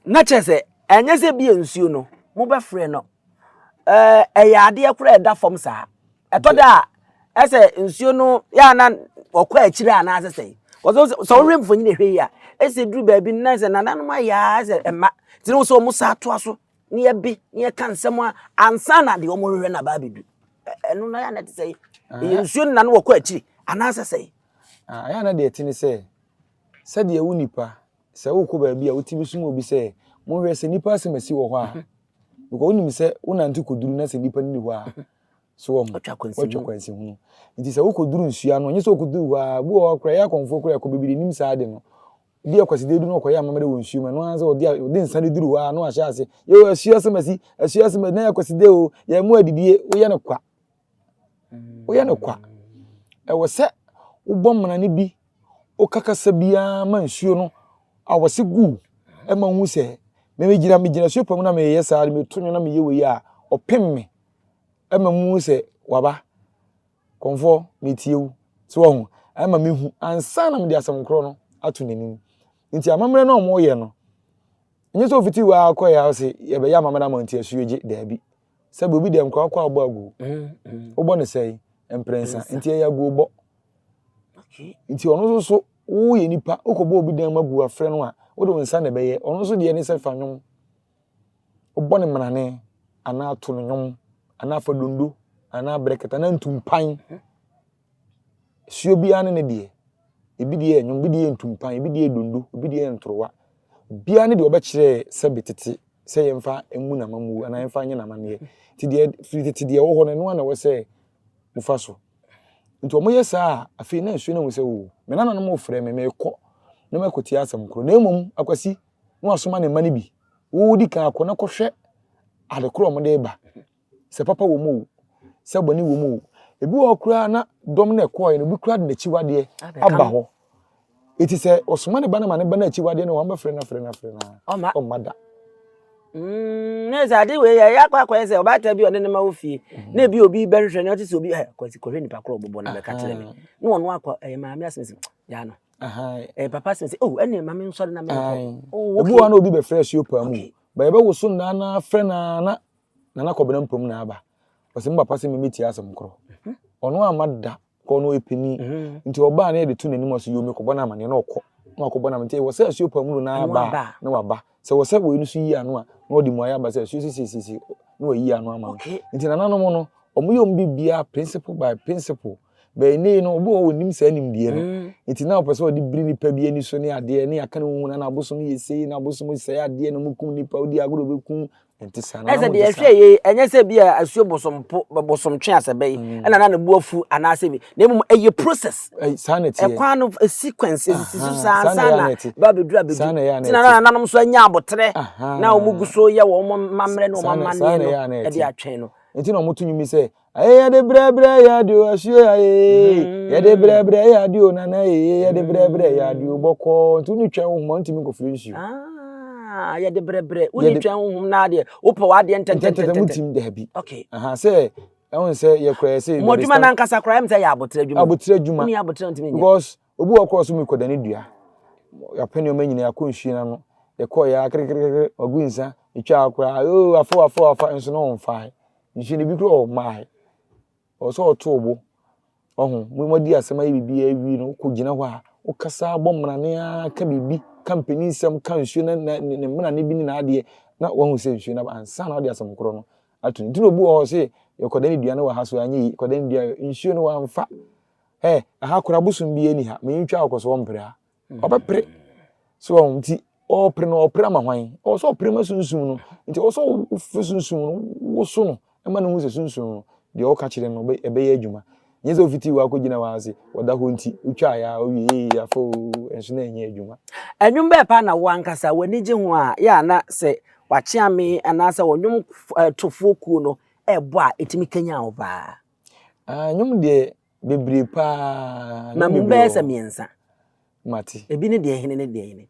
na kyerɛ sɛ ɛnyɛ sɛ bi nsuo no mobɛfrɛ no ɛyɛ adeɛ koraa ɛda fam saa. Ɛtɔ da a ɛsɛ nsuo no yɛ a na ɔkɔ akyire anaasɛ sɛn. Wɔsɛ sɛ wohwɛ mfonyin hwɛ yi a ɛsɛ duru baabi na sɛ nananom ayɛ a ɛsɛ ɛma nti na wɔsɛ wɔn sa atoa so na yɛbe na yɛka nsɛm a ansa na deɛ wɔhwehwɛ no aba abɛdu. Ɛno no yɛ a na ɛte sɛ ɛyɛ nsuo no na no wɔkɔ akyiri anaasɛ sɛn. Ɛyɛ a na deɛ ɛte ne sɛ sɛdeɛ wo nipa sɛ wokɔ baabi a wotumi soma obi sɛ monhwɛ sɛ nipa asɛm asi wɔ hɔ a because wonim sɛ wonante kɔduru na sɛ nipa no ni hɔ a so wɔ ho watwa kwansihunu nti sɛ wokɔduru nsuo ano nyɛ sɛ wokɔduru hɔ a bi wɔ hɔ koraa ɛyɛ akɔmfoɔ koraa ɛkɔ bebree nim saa ade no bi a kwaside du no ɔkɔyɛ amammerɛ wɔ nsuo mu ɛno ara sɛ ɔde ɔde nsa no duru hɔ a na wahyɛ ase yɛ asuo asɛm asi asuo asɛm asi na yɛ kwaside o yɛ mu adidie woyɛ no kwa woyɛ no kwa ɛwɔ sɛ wobɔ mmara no bi woka kasa biara ma nsuo no awɔse gu ɛma hu sɛ megyina megyina suo pam na meyɛ saa meto nwom na meyɛ wei a ɔpem me ɛma mu sɛ waba kɔnfoɔ metie wo so wahu ɛma mehu ansa na mede asɛm korɔ no ato n'anim nti amammerɛ no a wɔyɛ no nyɛ sɛ ofiti hɔ ara kɔɛ a ɔse yɛbɛyɛ amammerɛ ama nti asuo gye daabi sɛbi obi deɛ nkora kɔ abɔ aguo mm, mm. wobɔ ne sɛe mprɛnsa nti ɛyɛ aguo bɔ nti ɔno nso so woyɛ nipa wokɔbɔ obi dan mu agu afrɛ no a wode wo nsa na ɛbɛyɛ ɔno nso deɛ ne sɛ fa nwom Wobɔ no mmarane anaa to no nnwom anaa fa donno anaa brɛkɛtɛ anaa ntumpan. Suo biara ne ne deɛ. Ebi deɛ yɛ nnwom, ebi deɛ yɛ ntumpan, ebi deɛ yɛ donno, ebi deɛ yɛ ntorowa. Obiara ne deɛ ɔbɛkyerɛ sɛbe tete sɛ yɛmfa mmu n'amammuo anaa yɛmfa nyɛ n'amanneɛ. Nti deɛ firi tete deɛ ɛwɔ hɔ no, ɛno ara na ɛwɔ sɛ mofa so. Nti wɔyɛ saa a, afei na nsuo no ahu sɛ o, me nananom refrɛ me, merekɔ na makɔtie asɛm korɔ. Na mmom, Akwasi, na wasoma ne mma no bi. Wodi kan akɔ na kɔhwɛ ade korɔ a wɔde reba. Sɛ papa wɔ mu o, sɛ bɔne wɔ mu o. Ebi wɔ hɔ koraa na dɔm no ɛkɔɔɛ no, obi koraa de n'akyiwadeɛ aba hɔ. Eti sɛ ɔsoma ne ba no ma ne ba no akyiwadeɛ no, wɔn bɛfrɛ no afrɛ no afrɛ no a, ɔmma da. Mm, na sɛ ade wei yɛ akɔ akɔyɛ sɛ ɔbaatan bi ɔne ne ma wɔ fie mm. na ebi obi bɛhwehwɛ na ɔte sɛ obi ɛ kɔsi kɔhwɛ nipa korɔ ɔbɔbɔ na bɛka kyerɛ me na ɔno akɔ ɛyɛ maame asɛm sɛ yaa no Eh, papa sɛ sɛ oh ɛne ma me nsɔre na menkɔ. Oh, okay. Ebi wɔ na obi bɛfrɛ asuo paa mu. Ba yɛbɛwoso nnaa na frɛ na na nana kɔbena mpam na aba. Ɔsɛ me papa sɛ me metie asɛm korɔ. Mhm. Ɔno amma da kɔ ɔno ɔyɛ panin. Mhm. Nti ɔbaa na yɛde to n'anim ɔsɛ yomi kɔbɔ no amaneɛ na ɔkɔ. Na wakɔbɔ no amaneɛ. Nti wɔ sɛ asuo paa mu no na aba na waba. Sɛ wɔ sɛ wei no so yi ano a na ɔde mmuaeɛ aba sɛ asuo sisisisi na wayi ano ama no. Nti nananom no wɔn yɛ wɔn biribiara principle by principle. Bɛyɛ nnɛ yi no, obi wɔ hɔ ɔnnim saa nimdeɛ no. Mm. Nti na ɔpɛ sɛ ɔde biri nipa bi ani so ne adeɛ ne aka ne ho na n'abosom yɛ sei na abosom sɛe adeɛ na ɔmo nipa odi agorɔ bɛkum nti saa na ɛsɛ deɛ ɛhwɛ yie ɛnyɛ sɛ bi a asuo bosom po bosom twe asɛbɛ yi mm. ɛna na ne bo afu anaasɛ bi na mmom ɛyɛ process saa na ɛteɛ ɛkwan no sequence esisi so saa saa na ba abɛduru abɛduru nti na nananom nso anya aboterɛ na wɔn gu so yɛ wɔn mmammerɛ ne wɔn amanneɛ no ɛde atwɛn no nti na wɔn to nnwom yi sɛ Aye yɛde brɛbrɛ yɛ ade o asuo aye mm. yɛde brɛbrɛ yɛ ade o nana ye yɛde brɛbrɛ yɛ ade o bɔkɔɔ nti wone twɛn honhom a wontumi nkɔfiri nsuo. Ah, yɛde brɛbrɛ wone twɛn honhom na adeɛ wopɛ w'adeɛ ntɛntɛntɛntɛm wotim daabi. Okay. Aha sɛ ɛho sɛ yɛkora yɛ sɛ. Mo adwuma nankasa koraa ɛm sɛ yɛ abotrɛ adwuma. Abotrɛ adwuma. Wone abotrɛ ntumi nyɛ. Because obi wɔ kɔɔ so mekɔda ne dua yɛapɛ nneɛma nyinaa yɛakɔ nsuo no ano yɛkɔɔ yɛ akerekerekere wagu nsa ɛtwa koraa oo afa afa afa nso na ɔmfae Nsuo no ebi koraa ɔmmae. Ɔwɔ sɛ ɔto wo bo. Ɔho, mo adi asɛm ayɛ biribi awie no, wokɔ gyina hɔ a, wokasa bɔ mmarane ara ka biribi, ka mpanin nsɛm, ka nsuo no na ne mmarane bi ne n'adeɛ, na wahu sɛ nsuo no aba ansa na wode asɛm korɔ no ato no. Nti na obi wɔ hɔ sɛ yɛkɔda ne dua no wɔ ha so anyɛ yi, kɔda ne dua nsuo no wamfa. Ɛ, ɛha koraa bosom bi ani ha, ma yɛntwa akɔ so ɔmpere a. Ɔbɛpere. So wɔn nti ɔrepere no ɔrepere ama hwan? Ɔwɔ sɛ ɔpere ma sunsum no. Nti ɔwɔ sɛ wofe sunsum no woso no ma no hu sɛ sunsum no deɛ ɔka kyerɛ no ɛbɛyɛ adwuma. Nyɛ sɛ ofiti hɔ akɔgyina hɔ ase ɔda hɔ nti wotwa ya owie ee afa oo ɛnso na ɛnyɛ adwuma. Ɛnwom bɛɛ paa na wo ankasa w'ani gye ho a yɛ a na sɛ wakyeame anaasɛ ɔnwom tofoɔ kuo no ɛbɔ a ɛtumi kanyan wo paa? Ah, nnwom deɛ Bebree paa. Ma mu bɛyɛ sɛ mmiɛnsa. Mate. Ebi ne deɛ hene ne deɛ hene.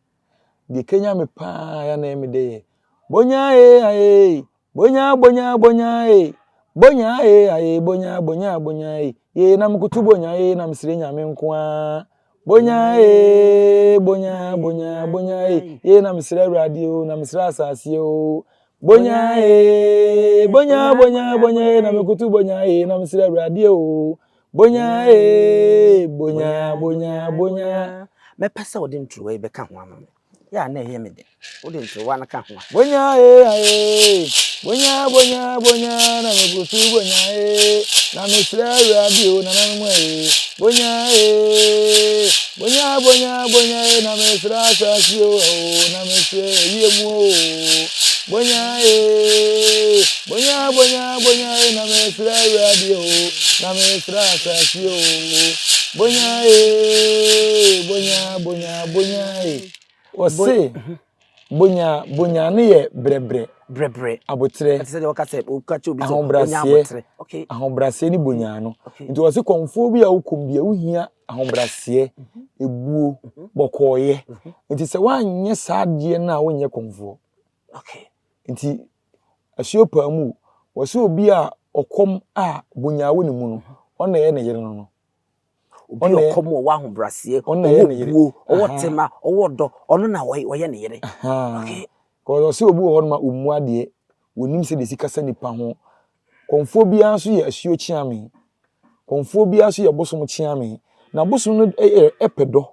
Deɛ kenya me paa ya na ɛmi dɛ yɛ. Bonya ee aye. Bonya bonya bonya ee. Bonya ee aye bonya bonya bonya ee yee na mekoto bonya ee na mesrɛ nyame nko ara Bonya ee bonya bonya bonya ee yee na mesrɛ awurade o na mesrɛ asase o Bonya ee bonya bonya bonya ee na mekoto bonya ee na mesrɛ awurade o Bonya ee bonya bonya bonya. Mɛpɛ sɛ wode nturuwa yi bɛka ho ama me. Yɛ a na ɛyɛ me dɛ. Wode ntowa no ka ho a. Bonya ee aye bonya bonya bonya na me kutu bonya ee na me srɛ awurade o nananom ee bonya ee bonya bonya bonya ee na me srɛ asase o o na me srɛ ewie mu o bonya ee bonya bonya bonya ee na me srɛ awurade o na me srɛ asase o bonya ee bonya bonya Bonya e. Wɔse bonya bonya no yɛ brɛbrɛ. Brɛbrɛ. Aboterɛ. Ɛte sɛ deɛ wɔka sɛ woka kyerɛ obi sɛ ɔnya aboterɛ. Okay. Ahobraseɛ ne bonya no. Nti wɔse kɔmfoɔ bi a wokɔm bi a wohia ahobraseɛ, mhm. ebuo, mhm. bɔkɔɔyɛ. Mhm. Nti sɛ woanyɛ saa adeɛ no a wonyɛ kɔmfoɔ. Okay. Nti asuo paa mu wɔse obi a ɔkɔm a bonya wɔ ne mu no ɔna ɛyɛ ne yere no no. Obi a ɔkɔm ɔwɔ ahobraseɛ, ɔwɔ buo, ɔwɔ tema, ɔwɔ dɔ, ɔno na ɔyɛ ne yere. Okay. Kɔsɛ ɔsɛ obi wɔ hɔ nom a ɔmmu adeɛ, wɔnim sɛdeɛ ɛsi kasa nipa ho. Kɔmfoɔ biara nso yɛ asuo kyeame. Kɔmfoɔ biara nso yɛ bosom kyeame. Na bosom no ɛpɛ dɔ.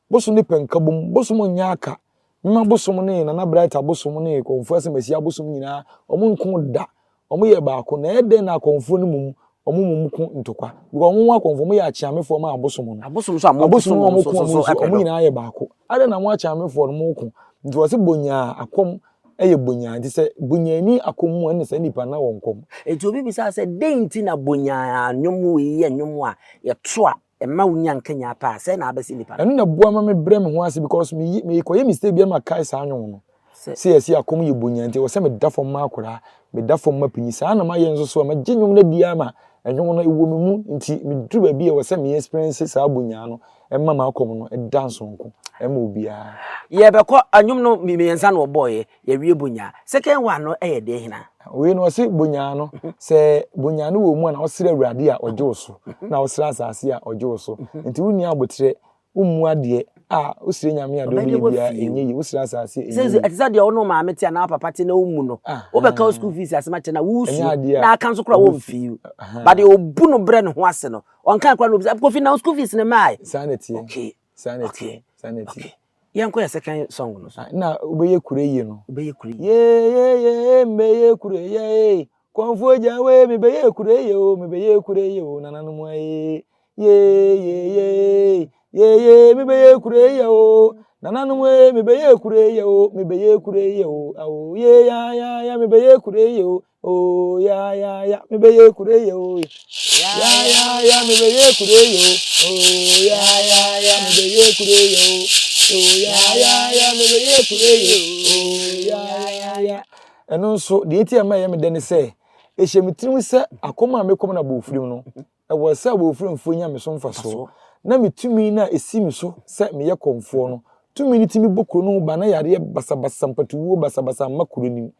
Bosom no pɛ nkabom. Bosom nyɛ aka. Mema bosom ne Nana Bright abosom ne Kɔmfoɔ Asɛmasi abosom nyinaa, wɔn nko da. Wɔn yɛ baako. Na ɛyɛ dɛn na akɔmfoɔ no mmom wɔn mmom ko ntɔkwa? Because wɔn ho akɔmfoɔ, wɔn yɛ akyeamefoɔ ma abosom no. Abosom nso a wɔn abosom no wɔn ko wɔn nso, wɔn nyinaa yɛ baako. Adɛn na mo akyeamefoɔ no mo ko? Nti wɔse bonyaa akɔm yɛ bonyaa. Nti sɛ bonyaani akɔm mu a, ɛnna saa nipa no na wɔn kɔm. Nti obi bisa sɛ, dɛn nti na bonyaa nnwom wei yɛ nnwom a yɛto a ɛma wo nya nkanyan paa sɛn na abɛsi nipa no. Ɛno na ɛboa ma me brɛ me ho ase because me me kɔyɛ mistake bi a na makae saa nwom no. Sɛ yɛsi akɔm yɛ bonya nti ɛwɔ sɛ meda fam ma akwadaa, meda fam ma panyin. Saa na mayɛ nso so a magye nwom no adi ara ma nwom no ɛwɔ me mu nti meduru baabi a ɛwɔ sɛ me experience saa bonya no ɛma m'akɔm no ɛda nsonko ɛma obiara. Yɛbɛkɔ nwom no mmiɛnsa na wɔbɔɔyɛ Yɛwie bonyaa. Second one no yɛ deɛ hena? Wei no ɔse bonyaa no, sɛ bonyaa no wɔ mu a na ɔsrɛ Awurade a ɔgye wo so, na ɔsrɛ asase a ɔgye wo so. Nti wonni aboterɛ, wommu adeɛ a, wosrɛ Nyame a deɛ ɔbɛyɛ biara ɛnyɛ yie, wosrɛ asase a ɛnyɛ yie. Ɛte sɛ deɛ wo ne wo maame te anaa wo papa te na wommu no. Wobɛka wo school fees asɛm akyerɛ no a, woresu na aka nso koraa wɔmfii wo. But deɛ ɔbu no brɛ ne ho ase no, ɔnka koraa na ɔbisa, Kofi na wo school fees no mmae? Saa na ɛteɛ. Okay. Saa na ɛteɛ. Saa na ɛteɛ. Yɛnkɔ yɛ second song no so. Ah, na wobɛyɛ kure yie no. Wobɛyɛ kure yie. Yee yee mbɛyɛ kure yie. Kɔnfoɔ gya wei mebɛyɛ kure yie o mebɛyɛ kure yie o nananom ayee. Yee yee yee yee yee mebɛyɛ kure yie o nananom ee mebɛyɛ kure yie o mebɛyɛ kure yie o awo yee ya ya ya mebɛyɛ kure yie o Oh ya ya ya, me be ye kure ye oh. Ya ya ya, me be ye kure ye oh. Oh ya ya ya, me be ye kure ye oh. Oh ya ya ya, me be ye kure ye oh. Ya ya ya. Ɛno nso deɛ eti a ɛma ɛyɛ me dɛ ne sɛ ɛhyɛ me tirim sɛ akɔm a mekɔm no abɔfirim no ɛwɔ sɛ abɔfirimfoɔ nya me so mfasoɔ na me tumi no a ɛsi me so sɛ meyɛ kɔmfoɔ no tumi no tumi bɔ kuro no ho ban na yareɛ basabasa mpatuwuo basabasa mma kuro no mu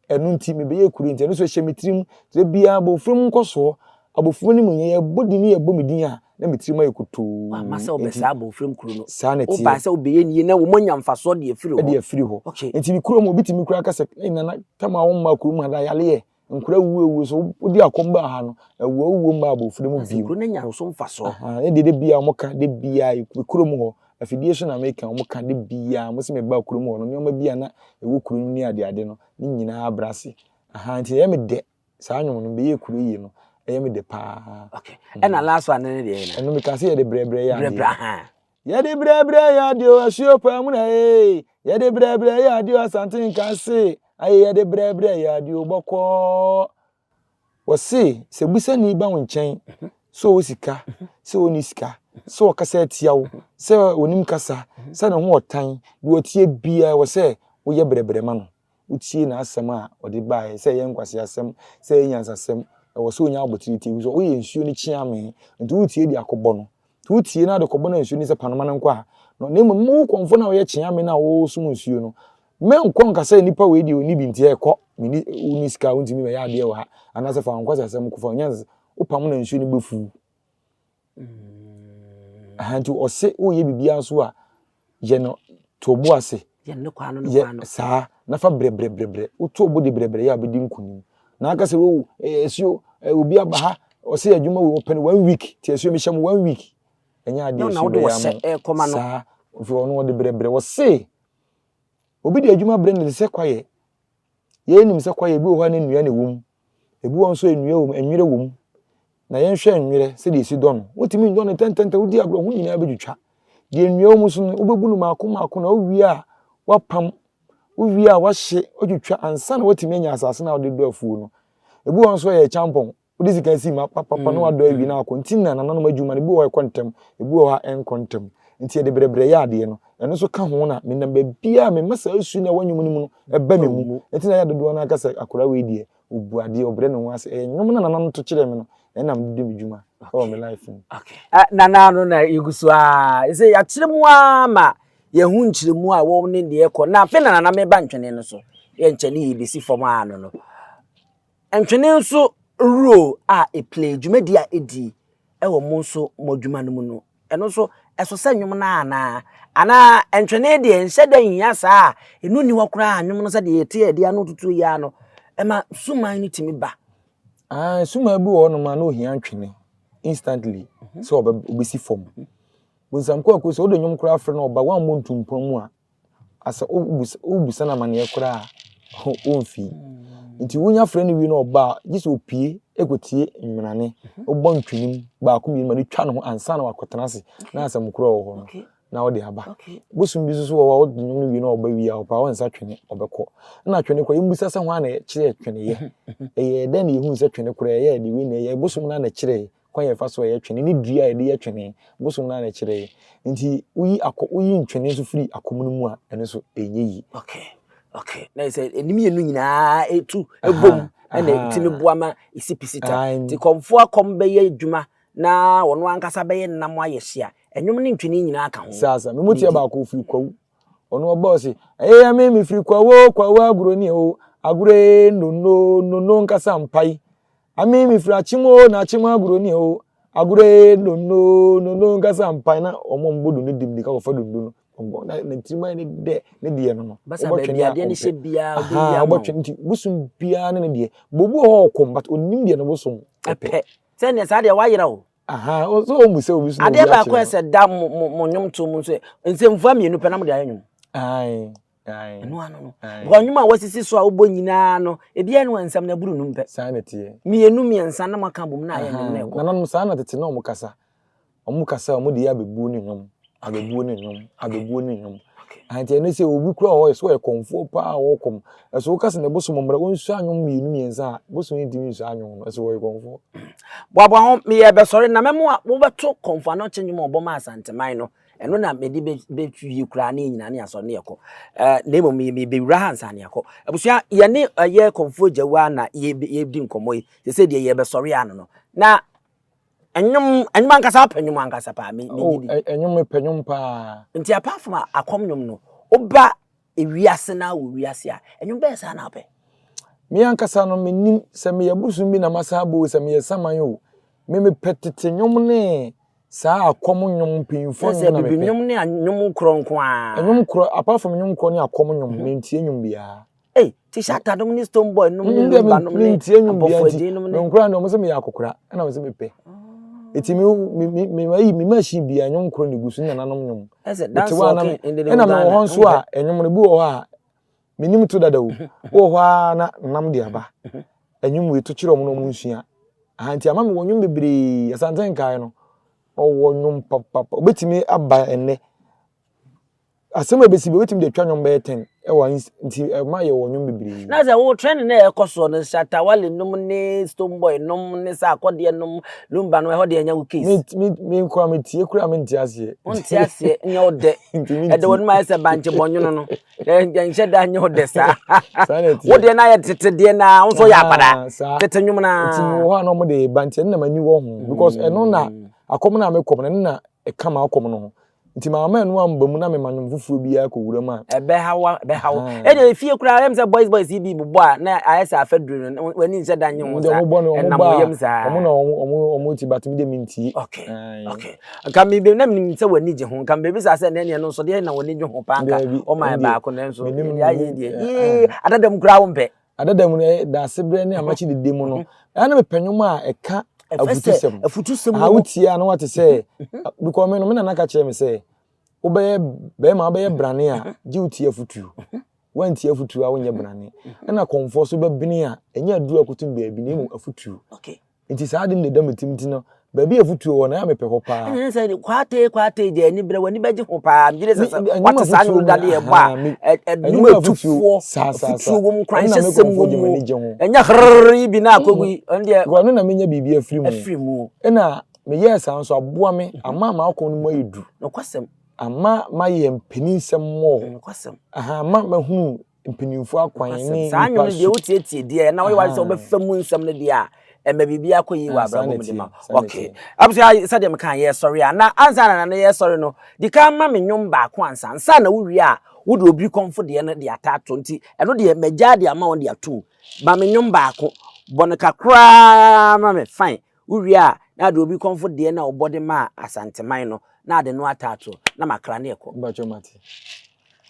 Ɛno nti mebɛyɛɛ kure nti ɛno nso ɛhyɛ me tirim. Da biara abɔfra mu nkɔsoɔ, abɔfra no mu nyɛ yɛbɔ din ne yɛbɔ me din a na me tirim ayɛ kotoo. Wamma sɛ wobɛ saa abɔfra mu kuro no. Saa na ɛteɛ. Wobaa sɛ wobɛyɛ nie na wɔn anya mfasoɔ de afiri hɔ. De afiri hɔ. Okay. Nti me kurom obi tumi koraa ka sɛ, Ei Nana, tam a wommaa kurom ha da yaleɛ, nkora awuwu awuo so wode akɔm baa ha no, awuo awuo mmaa abɔfra mu bio. Kuro no anya so mfasoɔ. Aha, ne deɛ da biara wɔka, da biara me kurom hɔ, afidie so na meka, wɔka da biara, wɔse mebaa kurom hɔ no, nneɛma bi a na ɛwɔ kuro no mu ne adeade no, ne nyinaa abrɛ ase. Aha, nti ɛyɛ me dɛ, saa nnwom no, mebɛyɛɛ kuro yie no, ɛyɛ me dɛ paa. Okay. Ɛna last one no ne deɛ yɛ na? Ɛno mekaa sɛ yɛde brɛbrɛ yɛ adeɛ. Brɛbrɛ, aha. Yɛde brɛbrɛ yɛ adeɛ o, asuo paa mu na ee. Yɛde brɛbrɛ yɛ adeɛ o, Asante nka se. Aye, yɛde brɛbrɛ yɛ adeɛ o, bɔkɔɔ. Wɔse sɛ busani ba wo nkyɛn sɛ ɔwɔ sika, sɛ ɔnni sika, sɛ ɔkasa atia wo, sɛ ɔnim kasa, sɛ ne ho ɔtan, deɛ ɔteɛ biara ɛwɔ sɛ woyɛ brɛbrɛ ma no. Wotie n'asɛm a ɔde baeɛ, sɛ ɛyɛ nkwaseasɛm, sɛ ɛyɛ nyansasɛm, ɛwɔ sɛ ɔnya abotire tie, efisɛ woyɛ nsuo no kyeame, nti woretie de akɔbɔ no. Nti wotie na ade kɔbɔ no nsuo no sɛ panoma no nkɔ a, na mmom wo kɔmfo no a woyɛ kyeame no a woresom nsuo no, mɛnkɔ nka sɛ nipa wei deɛ ɔnni bi nti ɛkɔ. Meni wonni sika a wontumi bɛyɛ adeɛ wɔ ha anaasɛ fa wo nkwasiasɛm kɔ fa wo nyansa wopam na nsuo no bɛfu. Mm. Aha nti ɔse woyɛ biribiara nso a yɛ no to bo ase. Yɛ saa na fa brɛbrɛbrɛbrɛ woto bo de brɛbrɛ yɛ a bɛdi nkonim. Na aka sɛ wo asuo obi aba ha ɔse adwuma wei ɔpɛ no one week ti asuo mehyɛ mo one week. Ɛnyɛ adeɛ asuo bɛyɛ ama saa nti ɔno ɔde brɛbrɛ ɔse Obi de adwuma brɛ no te sɛ kwaeɛ. Yɛn nim sɛ kwaeɛ ebi wɔ hɔ a ne nnua na ɛwɔ mu. Ebi wɔ nso nnua wɔ mu, nwerɛ wɔ mu. Na yɛnhwɛ nwerɛ sɛdeɛ ɛsi dɔ no. Wotumi ndɔ no ntɛntɛntɛm, wodi agorɔ ho nyinaa bɛtwitwa. Deɛ nnua wɔ mu nso no, wobɛbu no mmaako mmaako na wowie a woapam, wowie a woahye, woatwitwa ansa na woatumi anya asase no a wode dɔ afuo no. Ebi wɔ hɔ nso ɛyɛ kyampɔn. Wode sika si ma papapa na wadɔ awie na akɔ. Nti na nananom adwuma no, ebi wɔ hɔ a ɛkɔ ntɛm, ebi wɔ hɔ a ɛnkɔ ntɛm. Nti yɛde brɛbrɛ yɛ adeɛ no. Ɛno nso ka ho na menam baabiara a mema saa su no a ɛwɔ nnwom no mu no ɛba me mu. Nti na ɛyɛ a dodoɔ no ara ka sɛ akwadaa wei deɛ, ɔbu adeɛ, ɔbrɛ ne ho ase. Ɛyɛ nnwom no a nananom to kyerɛɛ me no, ɛno na mede di me dwuma wɔ me life mu. Nana no na yɛgu so ara. Sɛ yɛakyerɛ mu ara ma yɛhu nkyerɛmu a ɛwɔ ne deɛ ɛkɔ. Na afei na nana meba ntwene no so. Yɛnkyɛ ne yɛbɛsi fam ara no no. Ntwene nso role a ɛplay, dwumadi a ɛdi wɔ mo nso mo adwuma no mu no, ɛno nso ɛso sɛ nnwom no anaa? Anaa ntwene deɛ nhyɛ da nhia saa a, ɛno nni hɔ koraa nnwom no sɛdeɛ yɛte a yɛde ano tutuo yi ara no, ɛma suman no tumi ba. Ah, suman bi wɔ hɔnom a na ohia ntwene instantly mhm. sɛ ɔbɛsi fam. Mhm. Bonsam kwaku sɛ wode nnwom koraa frɛ no ɔba woammɔ ntumpɔn mu a asɛ wobisa no amaneɛ koraa a ɔmfii nti wonya frɛ no wie na ɔba a gye sɛ ɔpue kɔtie mmenane wobɔ ntwenem baako mmienu ma no twa ne ho ansa na wakɔtena ase na asɛm korɔ wɔ hɔ no na wode aba bosom bi nso so wɔ hɔ a wode nnwom no wie na ɔba wie a ɔpɛ a ɔnsa twene ɔbɛkɔ na twene koraa yɛmmisa sɛ hwan na ɛkyerɛɛ tweneyɛ ɛyɛ dɛn na yɛhunu sɛ twene koraa ɛyɛ de wei na ɛyɛ bosom no na ɛkyerɛɛ kwan a yɛfa so a yɛ twene ne dua a yɛde yɛ twene, bosom no ara na ɛkyerɛ yɛ. Nti woyi akɔ woyi ntwene nso firi akɔm no mu a, ɛno nso ɛnyɛ yie. Okay, okay. Na sɛ ɛne mmienu nyinaa ɛtu ɛbom ɛna ɛtumi boa ma ɛsi pisi ta. Nti kɔmfoɔ akɔm bɛyɛ adwuma na ɔno ankasa bɛyɛ nnam ayɛ hye a, ɛnwom ne ntwene nyinaa ka ho. Saa saa. Me mu tia baako ofiri kwawu. Ɔno ɔba ɔse, ɛyɛ me mefiri kwawu o, kwawu agorɔ ni o, agorɔ ee nnono nnono nkasa mpae. Ame mefiri akyem o na akyem agorɔ ni o agorɔ ee nono nono nkasa mpan na wɔn a wɔbɔ dondo di mirika kɔfa dondo no wɔbɔ na ne tirim ayɛ ne dɛ ne deɛ no no Basa baabi wobɔtwene a adeɛ no ɔmpɛ hyɛ biara ɔbɛyi aha ama wo. wobɔtwene nti bosom biara ne ne deɛ bɔ obi wɔ hɔ a ɔkɔm but onim deɛ ne bosom ɛpɛ Ɛpɛ. Sɛdeɛ saa deɛ wayera o. aha ɔ- sɛ ɔmmu sɛ obi so na Adeɛ obi baako akyerɛ a no ɛsɛ da mo mo mo nnwomtoɔ mu nso yɛ nsɛmfua mmienu pɛ na mode ayɛ nnwom. ae Ɛno ano no. Because nnwom a wɔasisi so a wobɔ nyinaa no, ebiara ne wɔn nsɛm no aburu num pɛ. Saa na ɛteɛ. Mmienu mmiɛnsa na moaka abom na ayɛ nnwom na ɛkɔ. Nananom saa na tete na wɔn kasa. Wɔn kasa a wɔde yɛ abɛbuo ne nnwom. Abɛbuo ne nnwom. Abɛbuo ne nnwom. Nti ɛno sɛ obi kura hɔ sɛ ɔyɛ kɔmfoɔ paa a ɔkɔm. Ɛso woka sɛ ne bosom mmra ɔnsua nnwom mmienu mmiɛnsa a bosom no ntumi nsua nnwom no ɛso ɔyɛ kɔmfoɔ. Boaboa ho meyɛ bɛsɔre na mɛmo a wobɛto kɔmfoɔ anɔkye nnwom a ɔbɔ ma Asanteman no. Ɛno na mede bɛwie koraa ne yɛn nyinaa ne asɔre ne yɛkɔ. Na mmom mebɛwura ha ansa ne yɛakɔ. Abusua, yɛne ɛyɛ Kɔmfoɔ Gyawaa na yɛdi nkɔmmɔ yi. Sɛ sɛ deɛ yɛbɛsɔre ano no. Na ɛnwom, ɛnwom ankasa wopɛ nnwom ankasa paa. Me, oh, ɛnwom mepɛ nnwom paa. Nti apart from akɔm nnwom no, woba ewiase na wɔ wiase a, ɛnwom bɛyɛ saa na wopɛ? Me ankasa no, menim sɛ meyɛ bosom bi na masan abɔ o, sɛ meyɛ saman o. Me mepɛ tete nnwom ne Saa akɔm nnwom mpanyinfoɔ nnwom na mepɛ. Bibi nnwom ne nnwom korɔ nko ara. Nnwom korɔ apart from nnwom korɔ ne akɔm nnwom mhm. mentie nnwom biara. Ei ti Shatta nom ne Stone Boy nom ne Lumba nom ne Abɔfo Agyen nom ne. Menkora no wɔn sɛ meyɛ akokora ɛna wɔn sɛ mepɛ. Eti mi mi mi mi ayi mi machine bi a nnwom korɔ na egu so ne nananom nnwom. Ɛsɛ dance ɔkin ɛna mewɔ hɔ nso a nnwom no bi wɔ hɔ a menim to dada o wɔ hɔ ara na nam de aba ɛnwom wei to kyerɛ wɔn na wɔn nsua aha nti ama me wɔ nnwom bebree asante nkae no ɔwɔ nnwom papapa obetumi aba ɛnnɛ asɛm a ebesi bi obetumi de atwa nnwom bɛyɛ ten ɛwɔ nti ɛma yɛ wɔ nnwom bebree. Na sɛ wo trend na ɛkɔ soɔ no Shatta Wale nom ne Stonebwoy nom ne Sarkodie nom Lumba no ɛhɔ deɛ ɛnyɛ wo case. Me me me nkura me tie kura me nte aseɛ. Wonte aseɛ nyɛ wo dɛ. Ɛde wɔn mu ayɛ sɛ bankye bɔnwono no. Nhyɛ da nyɛ wo dɛ saa. Wo deɛ na ayɛ tete deɛ na wo nso yɛ akwadaa. Tete nnwom na. Nti mi wɔ hɔ a na wɔn de ba nti ɛno na m'ani wɔ ho because ɛno na mm. akɔm na mekɔm no ɛno na ɛka m'akɔm no ho. Nti mamma ɛno amba mu na mema nnwom foforɔ biara kɔwura mu a. Ɛbɛha wo, ɛbɛha wo. Ɛnna efie koraa ɛyɛ me sɛ boys boys yi bi bobɔ a na ayɛ sɛ afaduro no, w'ani nhyɛ da nye ho saa. Wɔn bɔ no, wɔn Ɛnam bɔ wo a, yam saa. wɔn na wɔn wɔn wɔn ti but me deɛ mentie. Okay, Ae. okay. Nka me na menim sɛ w'ani gye ho. Nka mebisa sɛ nɛɛ neɛ no nso deɛ na w'ani gye ho paa nka Daabi, ɔma ɛno deɛ baako nanso menim deɛ ayɛ menim deɛ eh, yee ah. adada mu koraa wompɛ. Adada mu no ɛyɛ daasebrɛ ne amakye dede mu no, ɛyɛ na mepɛ nnwom a ɛka afutusɛm. Afutusɛm Aha wotie a na wate sɛ because me no me nana ka kyerɛ me sɛ wobɛyɛ bɛrima wobɛyɛ brane a gye wotie afutuo. Woantie afutuo a wonyɛ brane. Ɛna kɔmfoɔ so bɛbene a ɛnyɛ aduru akotum baabi na mmom afutuo. Okay. Nti saa ade no na ɛda me tirim nti no, baabi a afutuo wɔ no, ɛyɛ a mepɛ hɔ paa. Ɛna sɛ kwatee kwatee gya ani berɛ w'ani bɛgye ho paa. Megye di sɛ sɛ wate saa nnwom dade yɛ bɔ a, ɛnwom atufoɔ, afutuo wɔ mu, nkuranhyɛsɛm wɔ mu. Ɛnyɛ hrrr yi bi na akɔgu yi, ɔno deɛ. Ɛno na menya biribi afiri mu. Afiri mu. Ɛna meyɛɛ saa nso aboa me ama m'akɔn no mu ayɛ du. Nokwasɛm. Ama mayɛ mpaninsɛm mmɔɔ. Nokwasɛm. Ama mahunu mpanimfoɔ akwan ne saa nipa nnwom no deɛ su. wotietie deɛ na woyɛ w'ade sɛ wobɛfa mu nsɛm no deɛ a ɛma biribi akɔ yie wɔ Ah, saa abrabɔ na mu de ɛteɛ, ma saa na okay ɛteɛ. abusua sɛdeɛ meka yɛsɔre a na ansa na nana yɛsɔre no di kan ma me nnwom baako ansa ansa na wowie a wode obi kɔmfo deɛ no de ataato nti ɛno deɛ magyaa de ama wɔn de atom ma me nnwom baako bɔ no kakraa ma me fine wowie a na ade obi kɔmfo deɛ na ɔbɔ de ma asanteman no na ade no ataato na makra ne ɛkɔ. Mpakyɛ mate.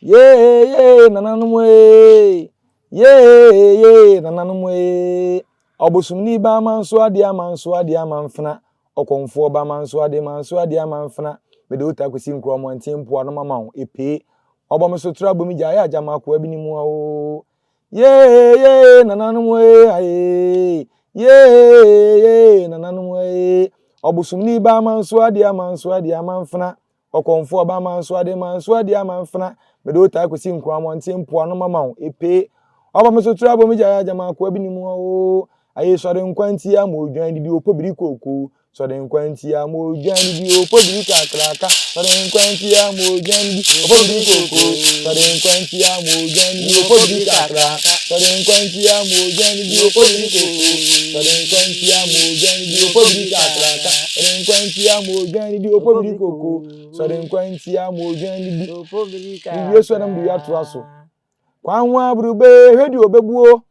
Yee yee nananom ee, yee yee nananom ee. Ɔbosomni ba amanso adeɛ amanso adeɛ amanfena, ɔkɔmfoɔ ba amanso adeɛ manso adeɛ amanfena. Mede wo taa kɔsi nkuro mmɔnten mpoano mama wo epee. Ɔbɔ me sotorɔ abɔ me gya ayɛ agya ma akoa bi ne mu oo. Yee yee nananom ee ayee, yee yee nananom ee. Ɔbosomni ba amanso adeɛ amanso adeɛ amanfena, Ɔkɔmfoɔ ɔba manso ade manso adi amanfena mede wo taa kɔsi nkuro amɔnten mpoano mama wo epee wabɔ me so toro abɔ me gya agya m'akoa bi ne mu oo aye sɔre nkwa nti ama odwan didi opo biri kookoo sɔre nkwa nti ama odwan didi opo biri kakraka sɔre nkwa nti ama odwan didi opo biri kookoo sɔre nkwa nti ama odwan didi opo biri kakraka sɔre nkwa nti ama odwan didi opo biri kookoo sɔre nkwa nti ama odwan didi opo biri kakraka sɔre nkwa nti ama odwan didi opo biri kookoo sɔre nkwa nti ama odwan didi mewie so na mede atoa so kwan ho aburube hwɛ deɛ ɔbɛbuo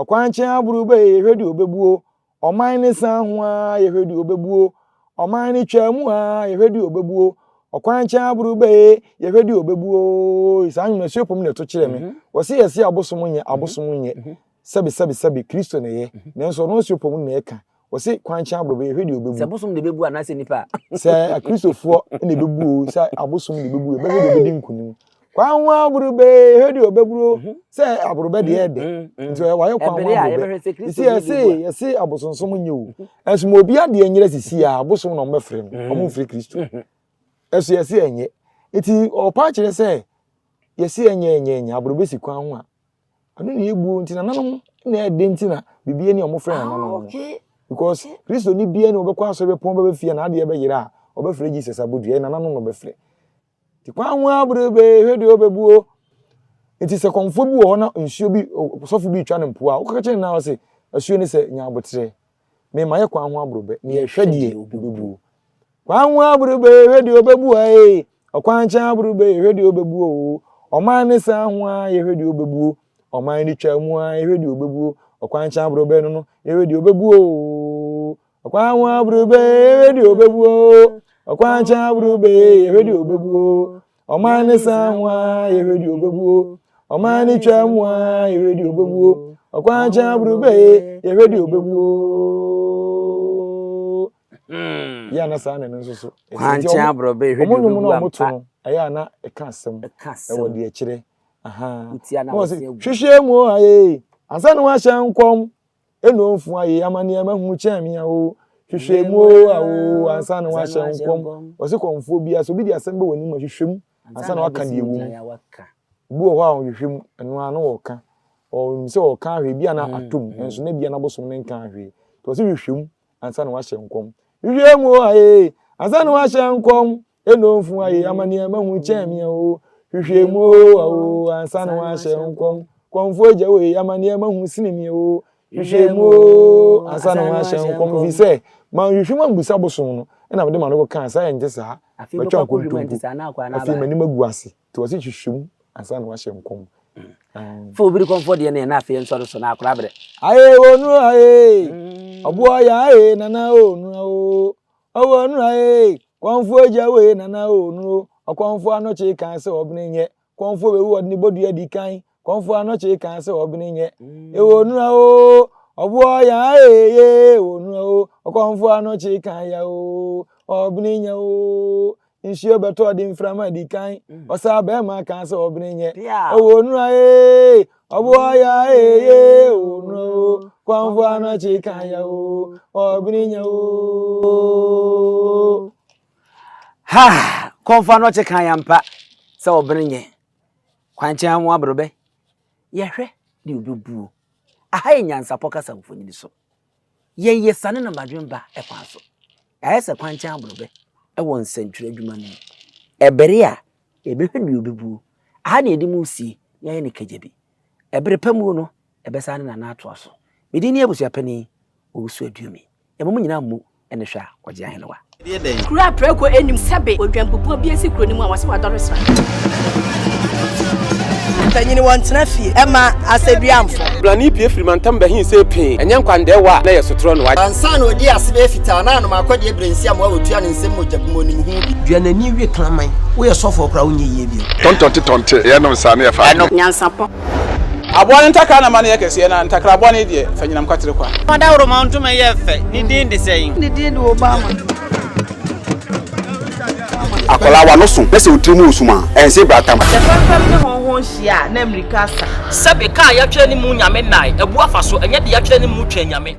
ɔkwan nkyɛn aburube hwɛ deɛ ɔbɛbuo Ɔman no san ho ara yɛhwɛ deɛ ɔbɛbuo. Ɔman no twaa mu ara yɛhwɛ deɛ ɔbɛbuo. Ɔkwan nkyɛn aboro bɛe yɛhwɛ deɛ ɔbɛbuo. Saa nnwom no asuapɔn mu na ɛto kyerɛɛ me. Wɔse yɛse abosom nyɛ abosom nyɛ. Sɛbe sɛbe sɛbe Kristo na ɛyɛ. Nanso ɔno asuapɔn mu na ɛka. Wɔse kwan nkyɛn aboro bɛe yɛhwɛ deɛ ɔbɛbu. Sɛ bosom na ɛbɛbu anaasɛ nipa a. Sɛ Akristofoɔ na ɛbɛbu o, sɛ abosom na ɛbɛbu o, yɛbɛhwɛ deɛ ɔbɛdi nkonim. Kwan ho aborobɛ hwɛ deɛ ɔbɛburo mhm. sɛ aborobɛ deɛ ɛdɛ mm, mm. nti wayɛ kwan ho aborobɛ sisi yɛse yɛse abosonsom nyɛ o mhm. ɛnso ma obi adeɛ nyerɛ sisi a abosom na ɔmbɛfrɛ no mhm. ɔmo mfrɛ Kristo ɛso yɛse ɛnyɛ nti ɔpa kyerɛ sɛ yɛse ɛnyɛ ɛnyɛ ɛnyɛ aborobɛ si kwan ho a ɛno na yɛbuo nti nananom na ɛde nti na biribi ani a wɔfrɛ ah, nananom no because Kristo ni bia ni ɔbɛkɔ asɔre bɛpɔn bɛbɛ fie na adeɛ bɛyera a ɔbɛfrɛ Jesus abodua nananom na ɔbɛfrɛ Nti kwan ho abere bee hwɛ deɛ ɔbɛbuo. Nti sɛ kɔmfoɔ bi wɔ hɔ na nsuo bi sɔfo bi retwa no mpoa a, wokɔka kyerɛ no na ɔse asuo ne sɛ nya aboterɛ. Mema yɛ kwan ho aborobɛ na yɛhwɛ deɛ ɔbɛbuo. Kwan ho abere bee hwɛ deɛ ɔbɛbuo ee. Ɔkwan nkyɛn abere bee hwɛ deɛ ɔbɛbuo oo. Ɔman ne san ho ara yɛhwɛ deɛ ɔbɛbuo. Ɔman ne twa mu ara yɛhwɛ deɛ ɔbɛbuo. Ɔkwan nkyɛn aborobɛ no no yɛhwɛ deɛ ɔbɛbuo oo. Ɔkwan ho aburube yɛhwɛ deɛ ɔbɛbu o. Ɔkwan nkyɛn aburube yɛhwɛ deɛ ɔbɛbu o. Ɔman ne san ho a yɛhwɛ deɛ ɔbɛbu o. Ɔman ne twa mu a yɛhwɛ deɛ ɔbɛbu o. Ɔkwan nkyɛn aburube yɛhwɛ deɛ ɔbɛbu o. Hmm. Yɛ ana saa na ɛno nso so. Kwan nkyɛn aburube yɛhwɛ deɛ ɔbɛbu ampa. No, ɛyɛ ana ɛka asɛm ɛwɔ deɛ kyerɛ. Hwehwɛ mu ayɛ ansa na wahyɛ nkɔm. Eno mfua ye amaneɛ mahu kyɛn me ao Hwehwɛ mu o ao ansa na wahyɛ nkɔm Wɔse kɔmfoɔ biara sɛ obi de asɛm ba w'anim a hwehwɛ mu ansa na waka deɛ ɛwɔ mu Obi wɔ hɔ a ɔnhwehwɛ mu ɛno ara na ɔka Ɔnim sɛ ɔka ahwɛ ebi a na atɔ mu nanso na ebia n'abosom no nka ahwee Nti wɔse hwehwɛ mu ansa na wahyɛ nkɔm Hwehwɛ mu o ae ansa na wahyɛ nkɔm Eno mfua ye amaneɛ mahu kyɛn me ao Hwehwɛ mu o ao ansa na wahyɛ nkɔm Kɔmfoɔ agya wei amaneɛ mahu sene me o Hwehwɛ mu o ansa na wahyɛ nkɔm Ɛfiri sɛ manhwehwɛ mu ammisa bosom no. Ɛna mede m'ano kɔkaa sɛ ɛnte saa. Afei Matwa bɛkɔ akɔhwɛ mu ɛnte nkontompo. saa na akɔ anaa Afei aba. m'anim agu ase. Nti wɔse hwehwɛ mu ansa na woahyɛ nkɔm. Fa obi kɔmfɔ deɛ no yɛ na afei nsɔre so na akora abrɛ. Aye onura ee, ɔboɔ ya ee nana onura oo, ɔwɔ onura ee, kɔmfoɔ agya wo ee nana onuro, ɔkɔmfoɔ anɔkye kan sɛ ɔbene nyɛ, kɔmfoɔ bɛwu ɔde ne bodua di kan, kɔmfoɔ anɔkye kan sɛ ɔbene nyɛ, ewɔ onura oo, ɔboɔ ya ee ye onura oo, ɔkɔmfoɔ anɔkye kan ya oo, ɔbene nyɛ oo, Nsuo bɛtɔ ɔde mframa di kan. Ɔsaa bɛrima kan sɛ ɔbene nyɛ. Ɔwɔ nura ee, ɔboɔ ya ee ye, ɔwɔ nura o, kwanfo anɔkye kan ya o, ɔbene nyɛ o. Ha! Kwanfo anɔkye kan ya mpa sɛ ɔbene nyɛ. Kwankyɛn amoa aborɔbɛ. Yɛhwɛ deɛ ɔbɛbuo. Aha yɛ nyansapɔ kasa mfonini so. Yɛn yɛ sane na badwemba kwan so. Yɛayɛ sɛ kwankyɛn aborɔbɛ wɔ nsɛntwerɛ adwuma no mu. Ɛbere a yɛbɛhwɛ deɛ ɔbɛbuo, aha na yɛde mu resie na yɛayɛ no kagyabi. Ɛbere pa muo no, ɛbɛsan ne nana atoa so. Me din ne Abusuapanin Owusu Aduomi. Yɛma mo nyinaa mmu ne hwɛ a ɔgye ahenewa. Kuro a prako nnim sɛbe odwanbubuo bi asi kuro no mu a wɔse wadɔre sra. Mpanyin wɔntena fie ɛma asɛduamfo. Blani pue firi mantam bɛhe see pee, ɛnyɛ nkwandɛɛwa a na ɛyɛ sotorɔ no wa. Ansa na odii ase bɛyɛ fitaa na anom akɔdeɛ berɛ nsiamoa a ɔtua ne nsam mogya gu mu ɔnim ho bi. Dua n'ani we kraman. Woyɛ sɔfoɔ koraa wonyɛ yie bio. Tɔntɔnte tɔnte yɛnom saa ne yɛfa adeɛ. Nyansapɔ. Aboa no ntakra na ma no yɛ kɛseɛ, na ntakra bɔne deɛ, fa nyinam kwatere kwa. Ɔdawuroma ntoma yɛ fɛ, ne din de sɛn? Ne din de Obama. Akwadaa w'ano so na sɛ wo tiri mu resum a, ɛnse bratam. Sɛ fɛmfɛm ne hɔnhɔn hyia a, na mmirika asa. Sɛbe, kaa yɛatwerɛ ne mu Nyame nnae, abu afa so, ɛnyɛ de yɛatwerɛ ne mu Twɛn Nyame.